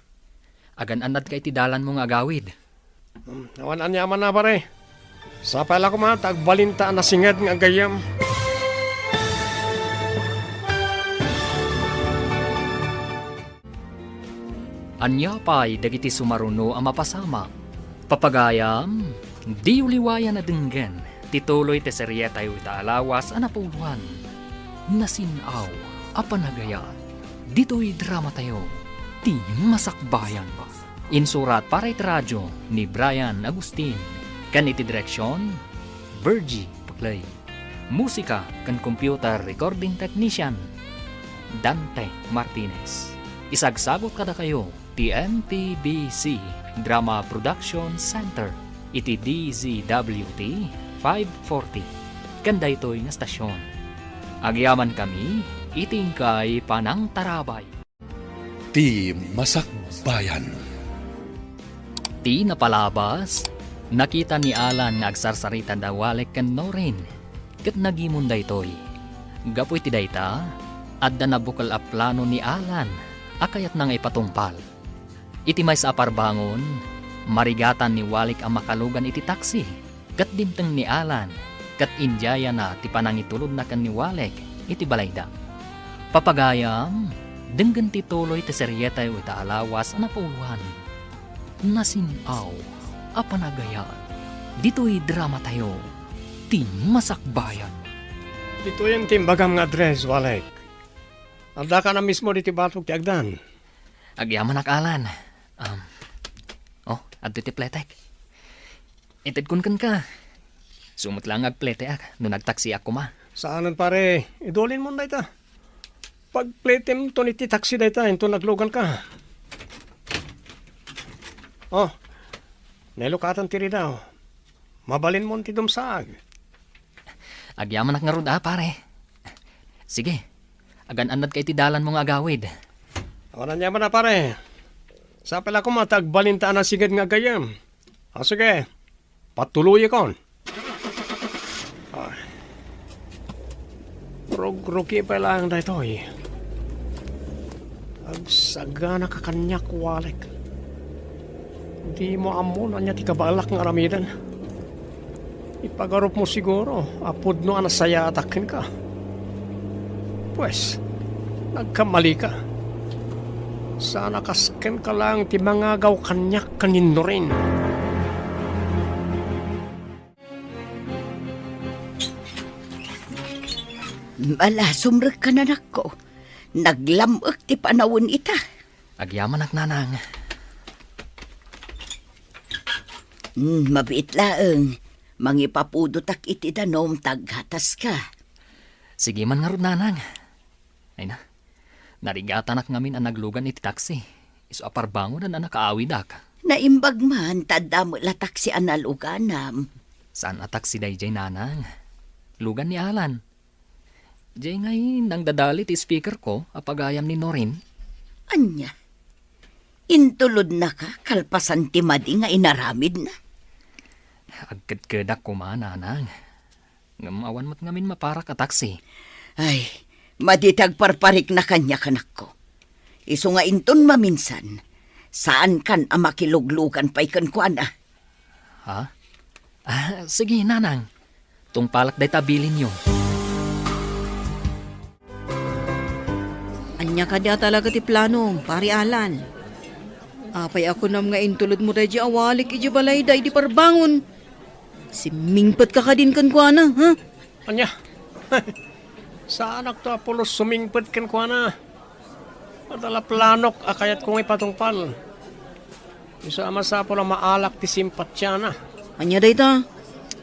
Agan-annadka iti dalanmo nga agawid. Hmm, awan aniamanna, pare. Sapay la koma ta agbalinta a nasinged nga agayyem. Ania pay dagiti sumaruno a mapasamak? Papagayam, diyo liwayan a denggen ti tuloy ti serietayo ita a lawas a napuloan. Nasin-aw a panagayat ditoy dramatayo, Ti Masakbayan. Insurat para iti radio ni Brian Agustin, ken iti direksion, Virgie Paclay. Musika ken computer recording technician, Dante Martinez. Isagsagut kadakayo ti M T B C Drama Production Center iti D Z W T five forty ken daytoy nga stasyon. Agyamankami iti inkay panangtarabay. Ti Masakbayan. Ti napalabas, nakita ni Alan nga agsarsarita da Walek ken Norin, ket nagimon daytoy. Gapu iti dayta, adda nabukel a plano ni Alan a kayatna nga ipatungpal. Iti maysa a parbangon, marigatan ni Walek a makalugan iti taksi. Ket dimteng ni Alan, ket indiayana ti panangitulodna ken ni Walek iti balayda. Papagayam, denggen ti tuloy ti serietayo ita a lawas a napuloan. Nasin-aw a panagayat ditoy dramatayo, Ti Masakbayan. Ditoyen ti imbagam nga address, Walek. Addaka a mismo ditoy batog ti agdan. Agyamanak, Alan. Um, oh, adtoy ti pletek. Itedkon kenka. Isu met laeng nga agpleteak no nagtaksiak koma. Saanen, pare. Idulinmon dayta. Pagpletemton iti taksi dayta inton agluganka. Oh, nailukaten ti ridaw. Mabalinmon ti dumsag. Agyamanak ngarud a, pare. Sige, agan-annadka iti dalanmo nga agawid. Awan aniamanna, pare. Sapay la koma ta agbalinta a nasinged nga agayyem. Ah, sige. Patuloyakon. Ah. Rugrugi pay laeng daytoy. Agsaganaka kaniak, Walek. Dimo ammo no ania ti kabaelak nga aramiden. Ipagarupmo siguro a pudno a nasayaatak kenka. Pues, nagkamalika. Saan a kas kenka laeng ti mangagaw kaniak ken ni Norin. Malasumrekka, nanakko. Naglam-ek ti panawen ita. Agyamanak, nanang. Hmm, mabiit laeng. Mangipapudotak iti danum ta aghataska. Sige man ngarud, nanang. Ay na, narigatanak ngamin a naglugan iti taksi. Isu a parbangonen a nakaawidak. Naimbag man ta adda met la taksi a naluganam. Saan a taksi daydiay, nanang. Lugan ni Alan. Diay ngay nangdadali ti speakerko a pagayam ni Norin. Ania? Intulodnaka kalpasan ti madi nga inaramidna? Agkedkedak koma, nanang. Ngem awan met ngamin maparak a taksi. Ay, madi ti agparparikna kaniak, anakko. Isu nga inton maminsan, saankan a makiluglugan pay kenkuana. Ha? Ah, sige, nanang. Tungpalak dayta bilinyo. Ania kadi a talaga ti planom, Pari Alan? Apay a kunam nga intulodmo daydiay a Walek idiay balayda idi parbangon? Simmingpetka kadin kenkuana, ha? Ania? Saanakto a pulos sumingpet kenkuana. Adda la planok a kayatko nga ipatungpal. Isu a masapul a maalak ti simpatiana. Ania dayta?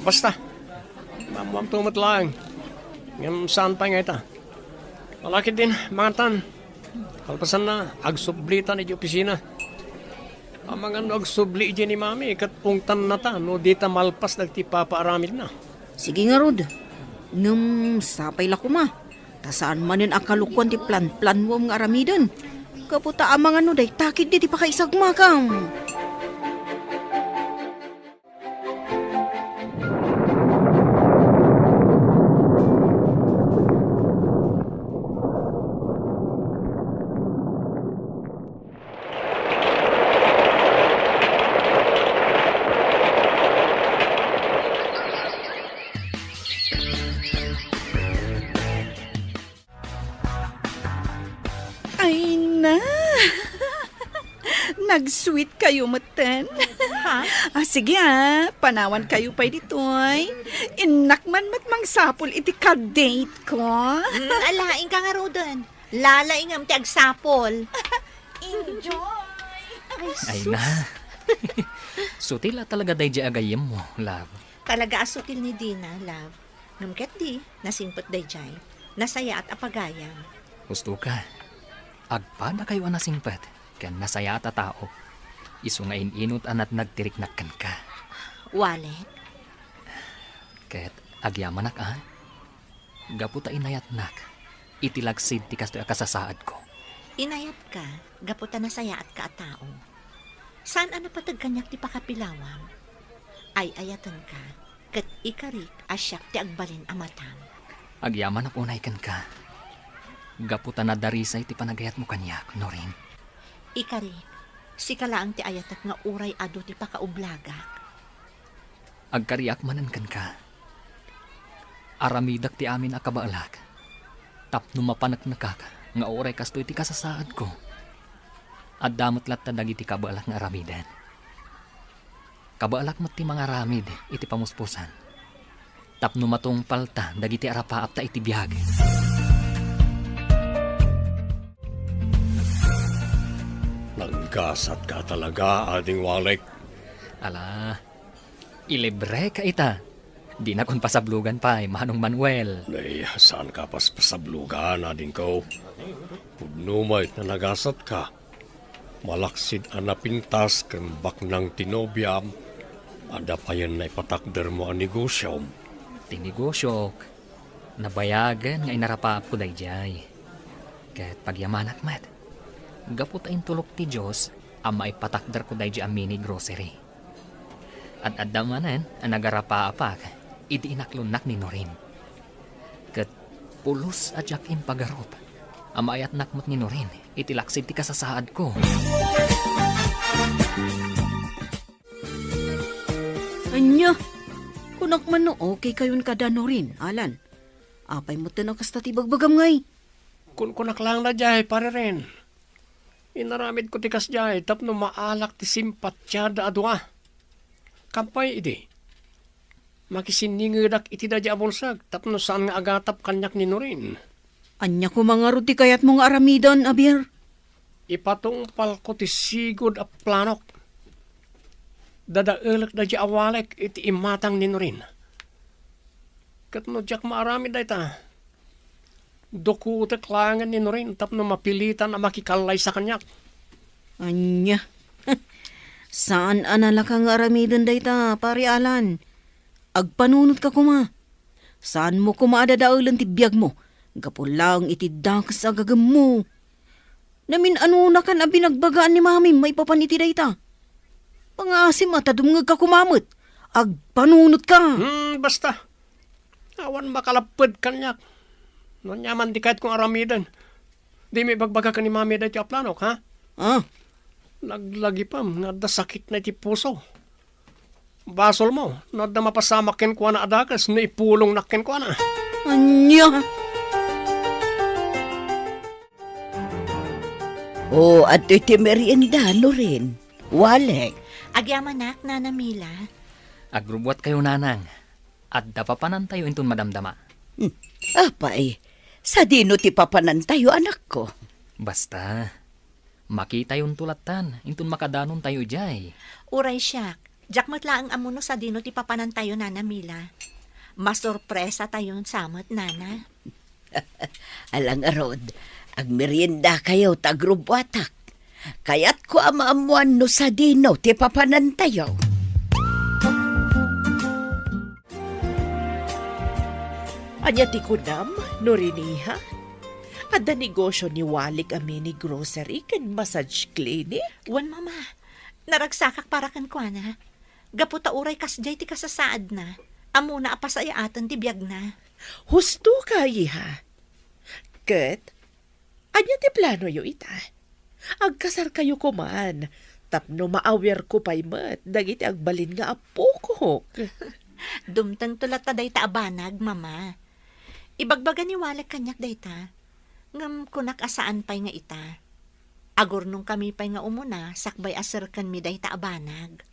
Basta, maammoanto met laeng. Ngem saan pay nga ita. Alakidin, mangatan. Kalpasanna, agsublitan iti opisina. Amangan no agsubli iti ni Mami, ket ungtannata no dita malpas dagiti ipapaaramidna. Sige ngarud. Ngem sapay la koma. Ta saan manen a kalukuan ti planplanuam nga aramiden. Gapu ta amangan no dayta ketdi ti pakaisagmakam. Ay na! Nag-sweet kayo metten. Ha? Ah, sige ah, panawan kayo pay ditoy. Innak man met mangsapul iti ka-date ko. Hmm, ala, inka ngaruden. Lalaingem ti agsapul. Enjoy! Ay, Ay sus. Na. Sutil a talaga daydi a gayyemmo, love. Talaga a sutil ni Dina, love. Ngem ketdi, nasingpet daydiay. Nasayaat a pagayam. Husto ka. Agpadakayo a nasingpet ken nasayaat a tao. Isu nga in-inut a natnag ti riknak kenka. Walek? Ket agyamanak a, gapu ta inayatnak iti lagsid ti kastoy a kasasaadko. Inayatka gapu ta nasayaatka a tao. Saan a napateg kaniak ti pakapilawam. Ay-ayatenka, ket ikarik a siak ti agbalin a matam. Agyamanak unay kenka, gapu ta nadarisay ti panagayatmo kaniak, Norin. Ikarik, sika laeng ti ayatek nga uray adu ti pakaublagak. Agkariak manen kenka. Aramidek ti amin a kabaelak tapno mapaneknekak nga uray kastoy ti kasasaadko. Adda met latta dagiti kabaelak nga aramiden. Kabaelak met ti mangaramid iti pamuspusan tapno matungpalta dagiti arapaapta iti biag. Naggasatka talaga, Ading Walek. Ala, ilibreka ita. Dinakon pasablogan pay, Manong Manuel. Nay, saanka paspasablogan, adingko. Pudno met nga nagasatka. Malaksid a napintas ken baknang ti nobiam, adda payen naipatakdermo a negosiom. Ti negosiok, nabayagen nga inarapaapko daydiay. Ket pagyamanak met, gapu ta intulok ti Dios a maipatakderko daydiay a mini grocery. Ad-adda manen a nagarapaapak idi inaklonnak ni Norin. Ket pulos a diak impagarup a maayatnak met ni Norin iti laksid ti kasasaadko. Ania? Kunak man no okay kayon kada Norin, Alan. Apay metten a kasta ti bagbagam ngay? Kunkunak laeng daydiay, Pare Ren. Inaramidko ti kasdiay tapno maalak ti simpatiada a dua. Kampay idi, makisinningedak iti daydi a bulsek tapno saan nga agatap kaniak ni Norin. Ania koma ngarud ti kayatmo nga aramiden, Javier? Ipatungpalko ti sigud a planok. Dadaelek daydi a Walek iti imatang ni Norin. Ket no diak maaramid dayta, dukotek laengen ni Norin tapno mapilitan a makikallaysa kaniak. Ania? Saan a nalaka nga aramiden dayta, Pare Alan. Agpanunotka koma. Saanmo koma a dadaelen ti biagmo gapu laeng iti dakes a gagemmo. Namin-anonakan a binagbagaan ni Mamim maipapan iti dayta. Pangaasim a ta dumngegka koma met. Agpanunotka. Hmm, basta. Awan makalapped kaniak. No ania man ti kayatko nga aramiden, dimo ibagbaga ken ni Mami daytoy a planok, ha? Ah. Laglagipem nga adda sakitna iti puso. Basolmo no adda mapasamak kenkuana a dakes no ipulongnak kenkuana. Ania? O, adtoy ti merienda, Norin. Walek. Agyamanak, Nana Mila. Agrubbuatkayo, Nanang. Adda papanantayo inton madamdama. Hmm. Apay, sadino ti papanantayo, anakko? Basta, Makitayonto lattan, inton makadanontayo idiay. Uray siak, diak met laeng ammo no sadino ti papanantayo, Nana Mila. Masorpresatayon sa met, Nana. Ala ngarud, agmeriendakayo ta agrubbuatak. Kayatko a maammoan no sadino ti papanantayo. Ania ti kunam, Norin iha? Adda negosio ni Walik a mini grocery ken massage clinic? Wen, Mama. Naragsakak para kenkuana. Gapu ta uray kasdiay ti kasasaadna, ammona a pasayaaten ti biagna. Husto ka, iha. Ket, ania ti planoyo ita? Agkasarkayo koman, tapno maawirko pay met dagiti agbalin nga appokok. Dumtengto latta dayta a banag, Mama. Ibagbaga ni Walek kaniak dayta, ngem kunak a saan pay nga ita. Agurnongkami pay nga umuna sakbay a serkenmi dayta a banag.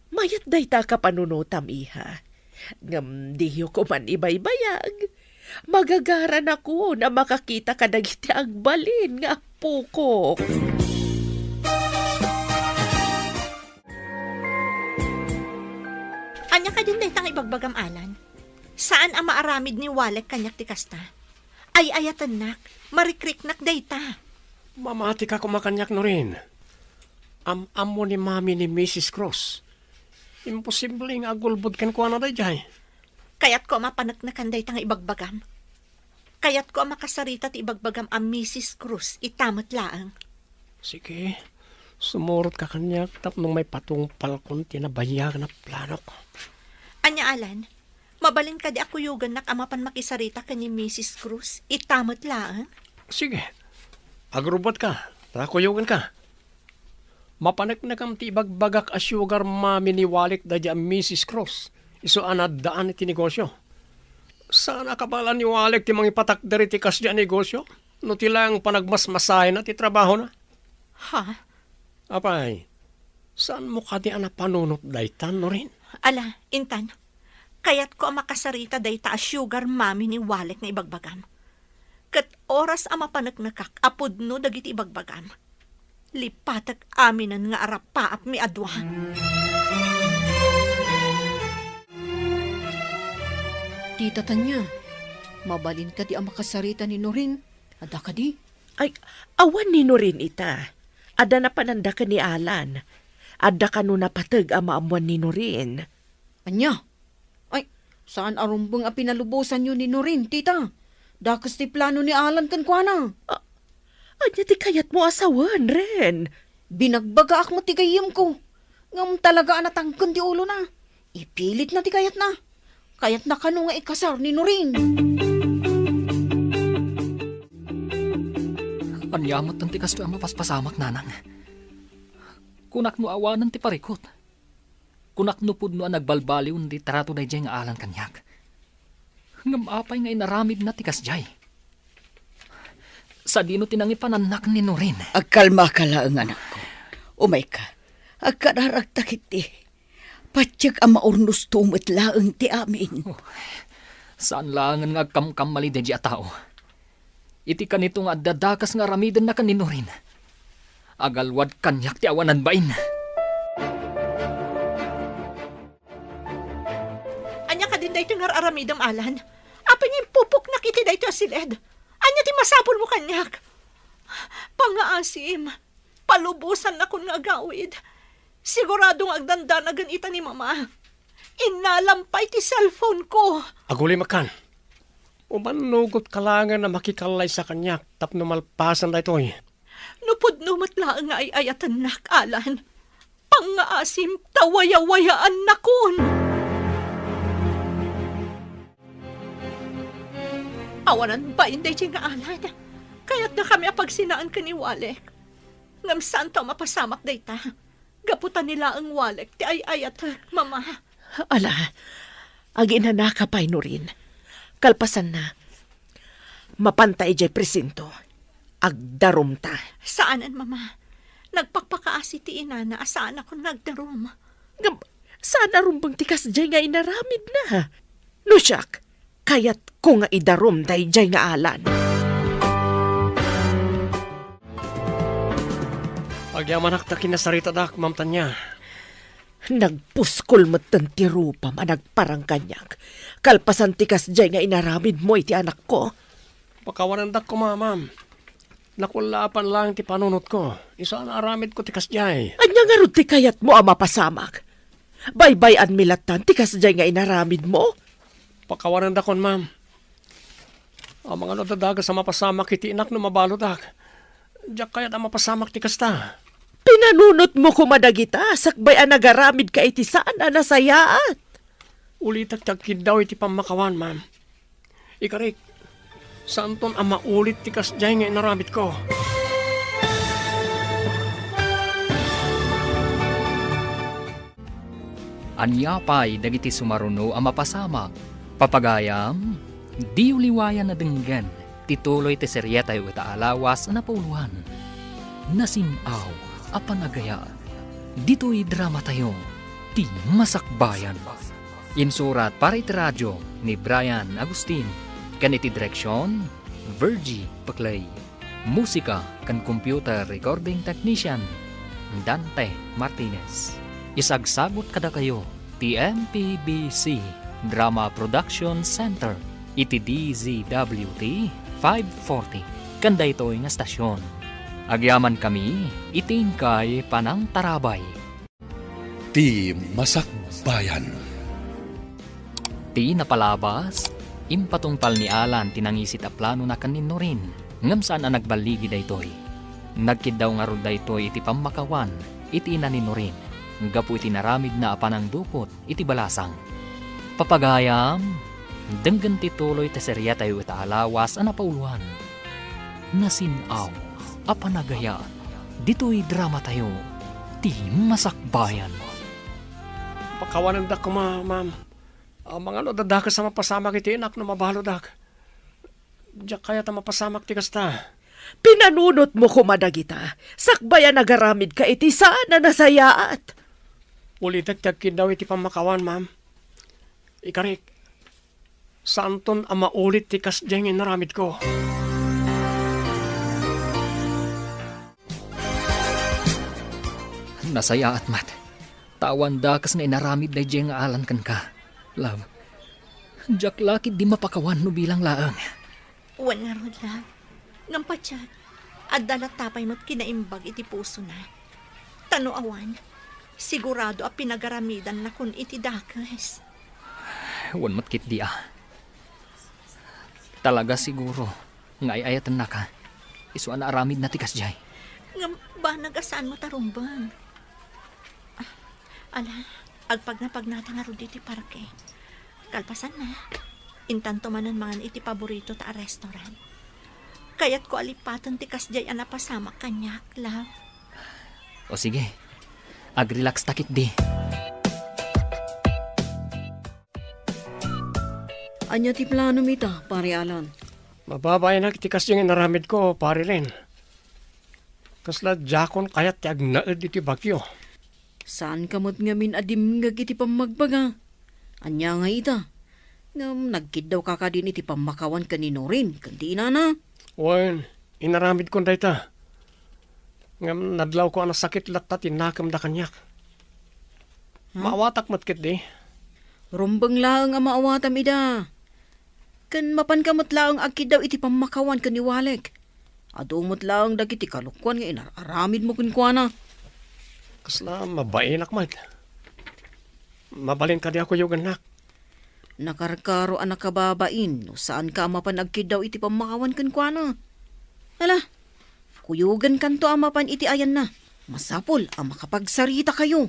Mayat dayta a kapanunotam, iha. Ngem diyo koman ibaybayag. Magagaranakon a makakita kadagiti agbalin nga appokok. Ania kadin dayta nga ibagbagam, Alan? Saan a maaramid ni Walek kaniak ti kasta. Ay-ayatennak, marikriknak dayta. Mamatika koma kaniak, Norin. Am-ammo ni Mami ni Missus Cruz. Imposible nga agulbod kenkuana daydiay. Kayatko a mapaneknekan dayta nga ibagbagam. Kayatko a makasarita ti ibagbagam a Missus Cruz ita met laeng. Sige, sumurotka kaniak tapno maipatungpalkon ti nabayagan a planok. Ania, Alan? Mabalin kadi a kuyogannak a mapan makisarita ken ni Missus Cruz ita met laeng? Sige. Agrubbuatka, ta kuyoganka. Mapaneknekam ti ibagbagak a sugar mommy ni Walek daydiay a Missus Cruz, isu a naaddaan iti negosio. Saan a kabaelan ni Walek ti mangipatakder iti kasdiay a negosio no ti laeng panagmasmasayna ti trabahona. Ha? Apay, saanmo kadi a napanunot dayta, Norin? Ala, intan, kayatko a makasarita dayta a sugar mommy ni Walek nga ibagbagam. Ket oras a mapaneknekak a pudno dagiti ibagbagam, lipatek aminen nga arapaapmi a dua. Tita Tanya, mabalin kadi a makasarita ni Norin? Adda kadi? Ay, awan ni Norin ita. Adda napananda ken ni Alan. Adda kano napateg a maammoan ni Norin. Ania? Ay, saan a rumbeng a pinalubosanyo ni Norin, tita. Dakes ti plano ni Alan kenkuana. A-, ania ti kayatmo a sawen, Ren? Binagbagaak met ti gayyemko. Ngem talaga a natangken ti ulona. Ipilitna ti kayatna. Kayatna kano nga ikasar ni Norin. Ania metten ti kastoy a mapaspasamak, nanang? Kunak no awanen ti parikut. Kunak no pudno a nagbalbaliwen ti trato daydiay nga Alan kaniak. Ngem apay nga inaramidna ti kasdiay? Sadino ti nangipanannak ni Norin? Agkalmaka laeng, anakko. Umayka. Agkararagta ketdi. Patiek a maurnosto met laeng ti amin. Oh, saan laengen nga agkamkamali daydiay a tao. Iti kanito nga adda dakes nga aramidenna ken ni Norin, agalwad kaniak ti awanan bain. Ania kadin daytoy nga ar-aramidem, Alan? Apay nga impupoknak iti daytoy a siled? Ania ti masapulmo kaniak? Pangngaasim, palubosannakon nga agawid. Sigurado nga agdandanagen ita ni Mama. Innalam pay ti cellphone ko. Agulimek kan. Umannugotka laengen a makikallaysa kaniak tapno malpasen daytoy. No pudno met laeng nga ay-ayatennak, Alan, pangngaasim ta wayawayaannakon. Awanan bain daydiay nga Alan. Kayatnakami a pagsinaan ken ni Walek. Ngem saanto a mapasamak dayta. Gapu ta ni laeng Walek ti ay-ayatek, Mama. Ala, aginanaka pay, Norin. Kalpasanna, mapanta idiay presinto. Agdarumta. Saanen, Mama. Nagpakpakaasi ti inana a saanakon nga agdarum. Ngem, saan a rumbeng ti kasdiay nga inaramidna? No siak, kayatko nga idarum daydiay nga Alan. Agyamanak ta kinasaritadak, Ma'am Tania. Nagpuskol metten ti rupam a nagparang kaniak, kalpasan ti kasdiay nga inaramidmo iti anakko. Pakawanendak koma, ma'am. Nakullaapan laeng ti panunotko. Isu a naaramidko ti kasdiay. Ania ngarud ti kayatmo a mapasamak? Baybay-anmi lattan ti kasdiay nga inaramidmo? Pakawanendakon, ma'am. Amangan no adda dakes a mapasamak iti inak no mabaludak. Diak kayat a mapasamak ti kasta. Pinanunotmo koma dagita sakbay a nagaramidka iti saan a nasayaat. Ulitek ti agkiddaw iti pammakawan, ma'am. Ikarik, saanton a maulit ti kasdiay nga inaramidko. Ania pay dagiti sumaruno a mapasamak? Papagayam, diyo liwayan a denggen ti tuloy ti serietayo ita a lawas a napauloan. Nasin-aw a panagayat. Ditoy dramatayo, ti Masakbayan. Insurat para iti radio ni Brian Agustin, ken iti direksion, Virgie Paclay. Musika ken computer recording technician, Dante Martinez. Isagsagut kadakayo ti M P B C Drama Production Center iti D Z W T five forty ken daytoy nga stasyon. Agyamankami iti inkay panangtarabay. Ti Masakbayan. Ti napalabas, impatungpal ni Alan ti nangisit a planona ken ni Norin, ngem saan a nagballigi daytoy. Nagkiddaw ngarud daytoy iti pammakawan iti ina ni Norin, gapu iti naramidna a panangdukot iti balasang. Papagayam, denggen ti tuloy ti serietayo ita a lawas a napauloan. Nasin-aw a panagayat. Ditoy dramatayo, ti Masakbayan. Pakawanendak koma, ma'am. Amangan no adda dakes a mapasamak iti inak no mabaludak. Diak kayat a mapasamak ti kasta. Pinanunotmo koma dagita, sakbay a nagaramidka iti saan a nasayaat. Ulitek ti agkiddaw iti pammakawan, ma'am. Ikarik, saanton a maulit ti kasdiay nga inaramidko. Nasayaat met. Ta awan dakes nga inaramid daydiay nga Alan kenka, love. Diak la ketdi mapakawan no bilang laeng. Wen ngarud, love. Ngem patiek, adda latta pay met kinaimbag iti pusona. Ta no awan, sigurado a pinagaramidanna kun iti dakes. Wen met ketdi a. Talaga siguro nga ay-ayatennaka. Isu a naaramidna ti kasdiay. Ngem banag a saan met a rumbeng. Ah, ala, agpagnapagnata ngarud iti parke. Kalpasanna, intanto manen mangan iti paboritota a restaurant. Kayatko a lipaten ti kasdiay a napasamak kaniak, love. O sige, agrelaxta ketdi. Ania ti planom ita, Pare Alan? Mababainak iti kasdiay nga inaramidko, Pare Ren. Kasla diakon kayat ti agnaed iti bagyo. Saanka met ngamin a dimngeg iti pammagbaga. Ania nga ita? Ngem nagkiddawka kadin iti pammakawan ken ni Norin ken ti inana? Wen, inaramidkon dayta. Ngem nadlawko a nasakit latta ti nakemda kaniak. Hmm? Maawatak met ketdi. Rumbeng laeng a maawatam ida. Ken mapanka met laeng agkiddaw iti pammakawan ken ni Walek. Adu met laeng dagiti kalokuan nga inar-aramidmo kenkuana. Kasla mabainak met. Mabalin kadi a kuyogennak? Nakarkaro a nakababain no saanka a mapan agkiddaw iti pammakawan kenkuana. Ala, kuyogenkanto a mapan iti ayanna. Masapul a makapagsaritakayo.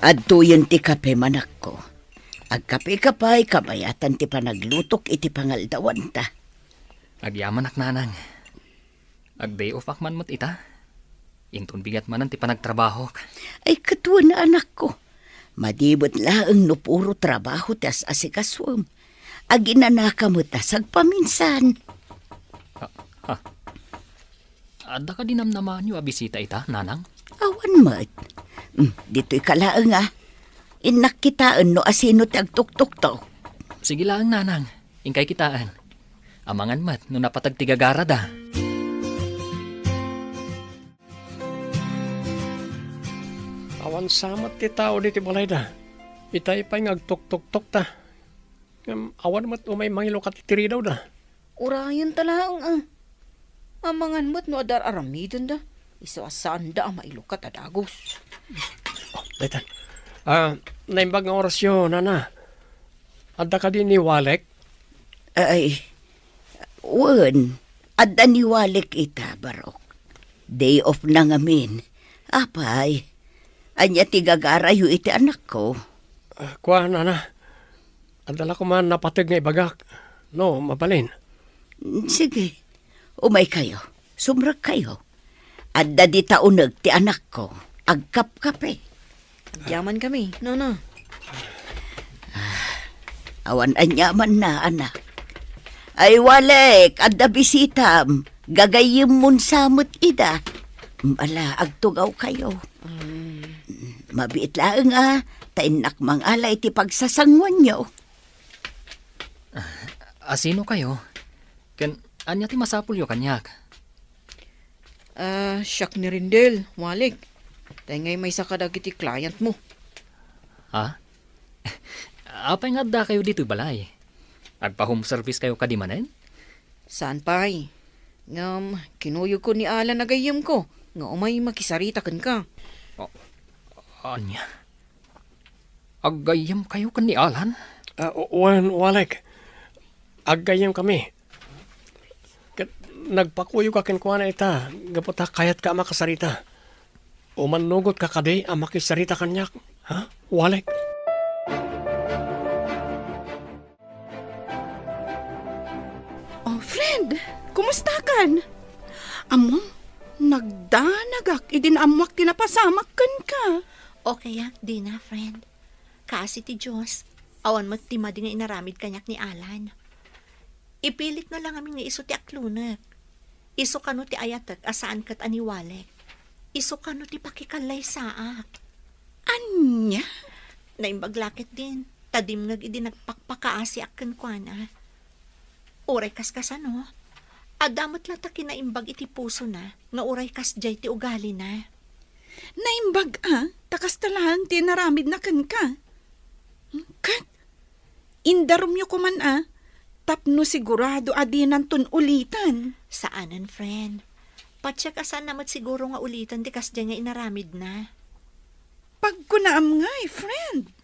Adtoyen ti kape, manakko. Agkapeka pay, kabayatan ti panaglutok iti pangaldawanta. Agyamanak, nanang. Ag-day off-ak man met ita. Inton bigat manen ti panagtrabahok. Ay, ket wen, anakko. Madi met laeng no puro trabaho ti as-asikasuem. Aginanaka met a sagpaminsan. Ha, ha. Adda kadi namnamaanyo a bisita ita, nanang? Awan met. Hmm, ditoyka laeng, a. Innak kitaen no asino ti agtuktuktok. Sige laeng, nanang. Inkay kitaen. Amangan met no napateg ti gagarada. Awan sa met ti tao ditoy balayda. Itay pay nga agtuktuktokta. Ngem awan met umay mangilukat iti ridawda. Urayenta laeng, a. Amangan met no adda ar-aramidenda. Isu a saanda a mailukat a dagus. Oh, daytan. Ah, naimbag nga orasyo, nana. Adda kadi ni Walek? Ay, wen, adda ni Walek ita, Barok. Day off na ngamin. Apay, ania ti gagarayo iti anakko? Ah, kua, nana. Adda la koma napateg nga ibagak. No, mabalin. Sige, umaykayo. Sumrekkayo. Adda dita uneg ti anakko. Agkapkape. Diaman kami, nana. Awan aniamanna, anak. Ay, Walek, adda bisitam. Gagayyemmon sa met ida. Ala, agtugawkayo. Mm. Mabiit laeng a, ta innak mangala iti pagsasanguanyo. Asinokayo? Ken ania ti masapulyo kaniak? Ah, siak ni Rendel, Walek. Tay ngay maysa kadagiti clientmo. Ha? Apay nga addakayo ditoy balay? Agpa-home service kayo kadi manen? Saan pay. Ngem, kinuyogko ni Alan a gayyemko nga umay makisarita kenka. Oh, ania? Aggayyemkayo ken ni Alan? Ah, wen, Walek. Aggayyemkami. Ket nagpakuyogka kenkuana ita, gapu ta kayatka a makasarita. Umannugotka kadi a makisarita kaniak, ha, Walek? Oh, friend, kumustakan? Ammom, nagdanagak idi naammoak ti napasamak kenka. Okay ak, Dina, friend. Kaasi ti Dios, awan met ti madi nga inaramid kaniak ni Alan. Ipilitna la ngamin nga isu ti aklonek. Isu kano ti ayatek a saan ket a ni Walek. Isu kano ti pakikallaysaak. Ania? Naimbag la ketdin, ta dimngeg idi nagpakpakaasiak kenkuana. Uray kaskasano, adda met la ta kinaimbag iti pusona nga uray kasdiay ti ugalina. Naimbag a, ta kasta laeng ti inaramidna kenka. Ket, indarumyo koman a, tapno sigurado a dinanton ulitan. Saanen, friend. Patiek a saanna met siguro nga ulitan ti kasdiay nga inaramidna. Pagkunaam ngay, friend.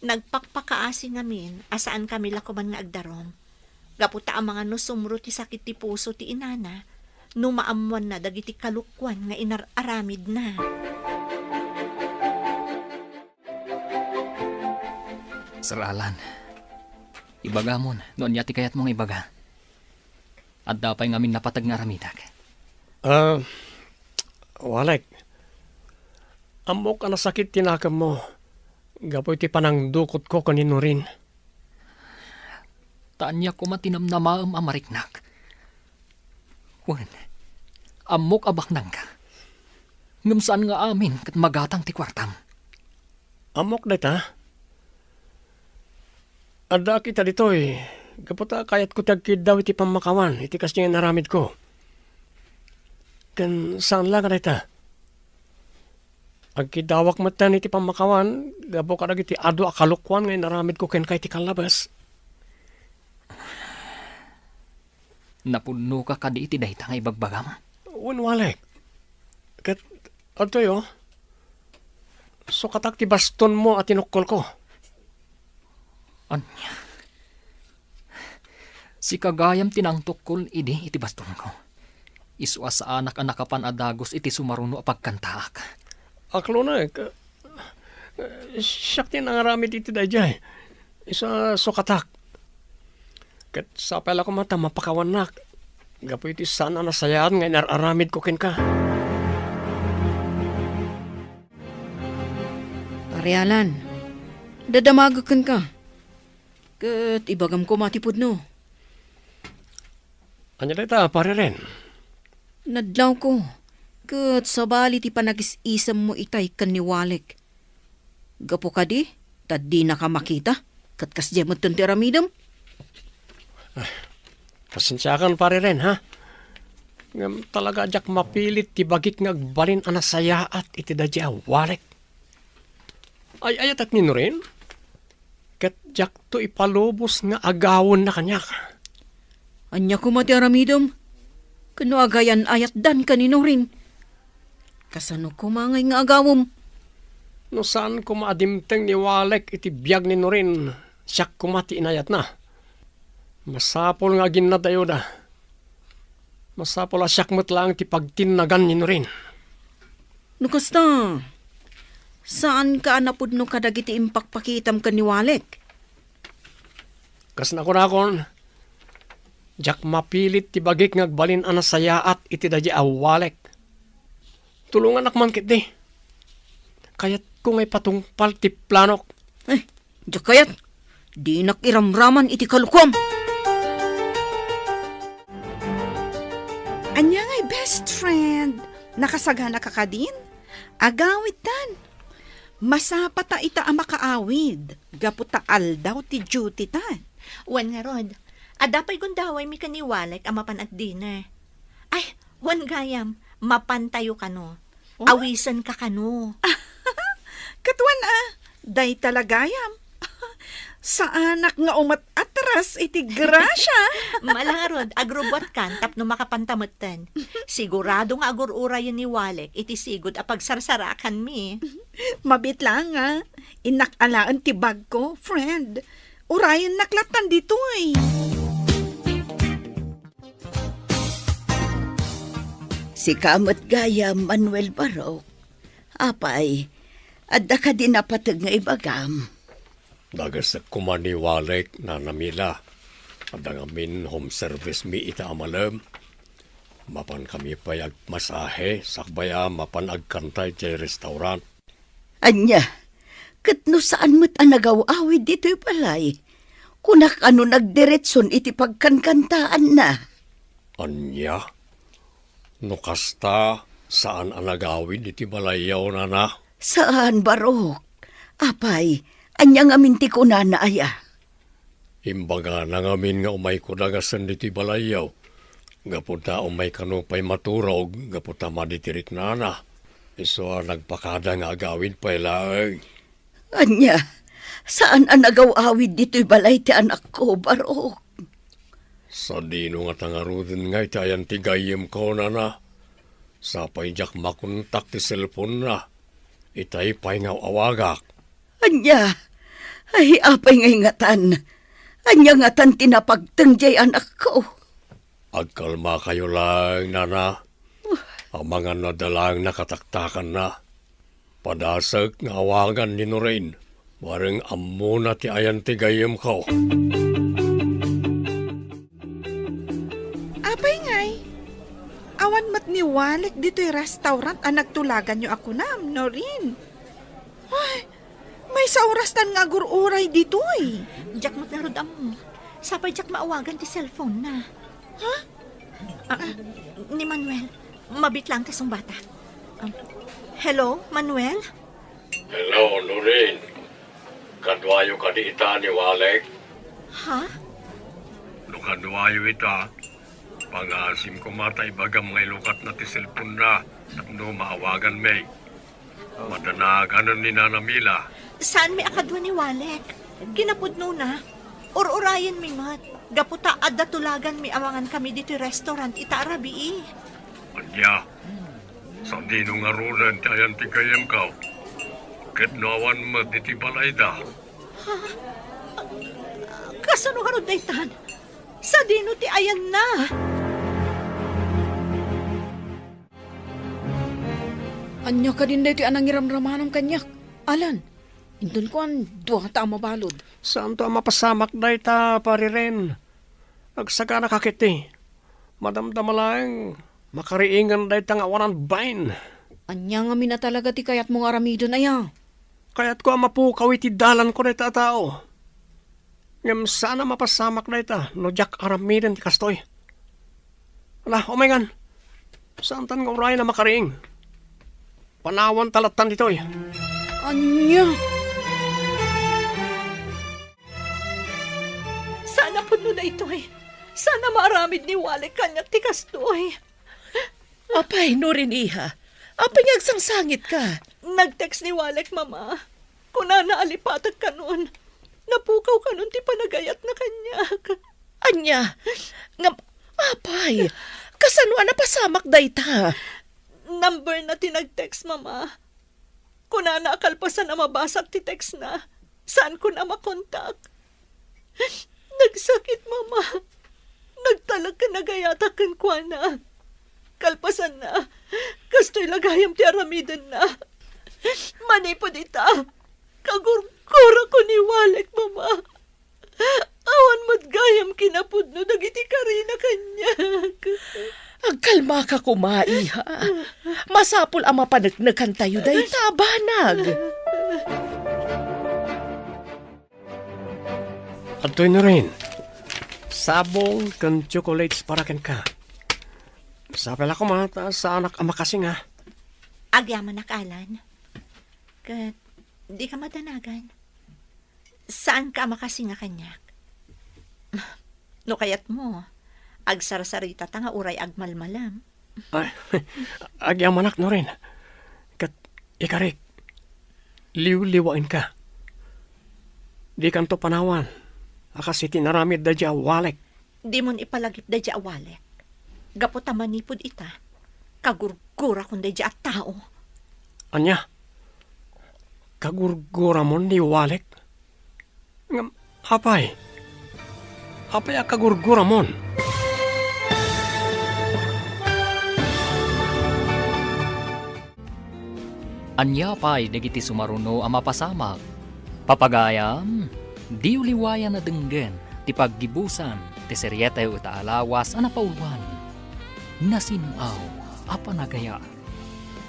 Nagpakpakaasi ngamin a saankami la koman nga agdarum. Gapu ta amangan no sumro ti sakit ti puso ti inana, no maammoanna dagiti kalokuan nga inar-aramidna. Sir Alan, ibagamon no ania ti kayatmo nga ibaga. Adda pay ngamin napateg nga aramidek. Ah, Walek, ammok a nasakit ti nakemmo gapu iti panangdukotko ken ni Nurin. Ta ania koma ti namnamaem a mariknak? Wen, ammok a baknangka. Ngem saan nga amin ket magatang ti kuartam. Ammok dayta. Addaak ita ditoy, gapu ta kayatko ti agkiddaw iti pammakawan iti kasdiay nga inaramidko. Ken saan la nga dayta. Agkiddawak metten iti pammakawan gapu kadagiti adu a kalokuan nga inaramidko kenka iti kallabes. Napudnoka kadi iti dayta nga ibagbagam? Wen, Walek. Ket adtoy, sukatak ti bastonmo a tinukkolko. Ania? Sika gayam ti nangtukkol idi iti bastonko. Isu a saanak a nakapan a dagus iti sumaruno a pagkantaak. Aklonek, siak ti nangaramid iti daydiay. Isu a sukatak. Ket sapay la koma ta mapakawannak gapu iti saan a nasayaat nga inar-aramidko kenka. Pare Alan, dadamagek kenka. Ket ibagam koma ti pudno. Ania dayta, Pare Ren? Nadlawko, ket sabali ti panagis-isemmo itay ken ni Walek. Gapu kadi, ta dinaka makita, ket kasdiay metten ti aramidem. Ah, Pasensiakan, Pari Ren, ha? Ngem talaga a diak mapilit ti bagik nga agbalin a nasayaat iti daydiay a walek. Ay-ayatek ni Norin? Ket diakto ipalubos nga agawenna kaniak. Ania koma ti aramidem? Ken no agayan-ayatdan ken ni Norin? Kasano koma ngay nga agawem? No saan koma a dimteng ni Walek iti biag ni Norin, siak koma ti inayatna. Masapul nga aginnadayoda. Masapul a siak met laeng ti pagtinnagan ni Norin. No kasta, saanka a napudno kadagiti impakpakitam ken ni Walek? Kas nakunakon, diak mapilit ti bagik nga agbalin a nasayaat iti daydiay a Walek. Tulongannak man ketdi. Kayatko nga ipatungpal ti planok. Eh, diak kayat. Dinak iramraman iti kalukuam. Ania ngay, best friend? Nakasaganaka kadin? Agawidtan. Masapata ita a makaawid gapu ta aldaw ti duty ta. Wen ngarud, adda pay gundawaymi ken ni Walek a mapan at dinner. Ay, wen gayam, mapantayo kano. Oh? Awisenka kano. Ket wen a, dayta la gayam. Saanak nga umat-atras iti grasia. Mala ngarud, agrubbuatkan tapno makapanta metten. Sigurado nga agur-urayen ni Walek iti sigud a pagsarsarakanmi. Mabiit laeng a, innak alaen ti bagko, friend. Urayennak lattan ditoy. Sika met gayam, Manuel Barok. Apay, adda kadi napateg nga ibagam? Dagesek koma ni Walek, Nana Mila. Adda ngamin home service mi ita a malem. Mapan kami pay agmasahe, sakbay a mapan agkanta idiay restaurant. Ania, ket no saan met a nagaw-awid ditoy balay, kunak a no nagdiretson iti pagkankantaanna. Ania? No kasta, saan a nagawid iti balayyo, nana? Saan, Barok. Apay, ania ngamin ti kunana aya? Imbagana ngamin nga umayko dagasen ditoy balayyo. Gapu ta umay kano pay maturog, gapu ta madi ti riknana. Isu a nagpakada nga agawid pay laeng. Ania, saan a nagaw-awid ditoy balay ti anakko, Barok? Sadino ngata ngaruden nga iti ayan ti gayyemko, nana? Sapay diak makontak ti cellphone-na. Itay pay nga aw-awagak. Ania? Ay, apay ngay ngatan? Ania ngatan ti napagteng diay anakko? Agkalmakayo laeng, nana. Amangan no adda laeng nakataktakanna. Padasek nga awagan ni Norin. Bareng ammona ti ayan ti gayyemko. Apay ngay? Awan met ni Walek ditoy restaurant a nagtulaganyo a kunam, Norin. Ay, maysa a orastan nga agur-uray ditoy. Diak met ngarud ammo. Sapay diak maawagan ti cellphone-na. Ha? Ah, ni Manuel, mabiit laeng ta sungbata. Ah, hello, Manuel? Hello, Norin. Kaduayo kadi ita ni Walek? Ha? No kaduayo ita, pangaasim koma ta ibagam nga ilukatna ti cellphone-na tapno maawaganmi. Madanaganen ni Nana Mila. Saanmi a kadua ni Walek. Kinapudnona, ur-urayenmi met. Gapu ta adda tulaganmi amangan kami ditoy restaurant ita a rabii. Ania? Sadino ngaruden ti ayan ti gayyemko? Ket no awan met iti balayda? Ha? Kasano ngarud daytan? Sadino ti ayanna? Ania kadin daytoy a nangiramramanam kaniak, Alan? Inton kuan, duata a mabalud. Saanto a mapasamak dayta, Pari Ren. Agsagana ka ketdi. Madamdama laeng, makariingen dayta nga awanan bain. Ania ngamin a talaga ti kayatmo nga aramiden aya? Kayatko a mapukaw iti dalanko dayta a tao. Ngem saan a mapasamak dayta no diak aramiden ti kastoy. Ala, umayngan. Saantan nga urayen a makariing. Panawanta lattan ditoy. Ania? Saan a pudno daytoy. Saan a maaramid ni Walek kaniak ti kastoy. Apay, Norin, iha. Apay nga agsangsangitka? Nag-text ni Walek, Mama. Kunana a lipatek kanon. Napukaw kanon ti panagayatna kaniak. Ania? Ngem, apay, kasano a napasamak dayta? Number na ti nag-text, Mama. Kunana a kalpasan a mabasak ti text na, saankon a makontak. Nagsakit, Mama. Nagtalek ken nagayatak kenkuana. Kalpasanna, kastoy la gayam ti aramidenna. Manipud ita, kagurgurako ni Walek, Mama. Awan met gayam kinapudno dagiti karina kaniak. Agkalmaka koma, iha. Masapul a mapaneknekantayo dayta a banag. Adtoy, Norin. Sabong ken chocolates para kenka. Sapay la koma ta saanak a makasinga. Agyamanak, Alan. Ket dika madanagan. Saanka a makasinga kaniak. No kayatmo, agsarsarita ta nga uray agmalmalem. Ay, agyamanak, Norin. Ket ikarik, liwliwaenka. Dikanto panawan a kas iti inaramid daydiay a Walek. Dimon ipalagip daydiay a Walek. Gapu ta manipud ita, kagurgurakon daydiay a tao. Ania? Kagurguramon ni Walek? Ngem, apay? Apay a kagurguramon? Ania pay dagiti sumaruno a mapasamak? Papagayam, diyo liwayan a denggen ti paggibusan ti serietayo ita a lawas a napauluan, Nasin-aw a Panagayat.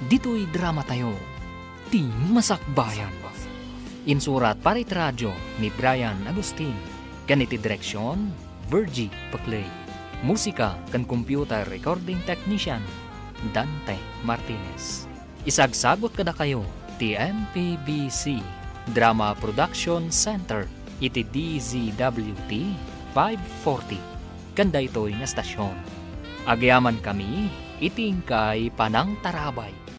Ditoy dramatayo, Ti Masakbayan. Insurat para iti radio ni Brian Agustin, ken iti direksion, Virgie Paclay. Musika ken computer recording technician, Dante Martinez. Isagsagut kadakayo ti M P B C Drama Production Center iti D Z W T five forty, ken daytoy nga stasyon. Agyamankami iti inkay panangtarabay.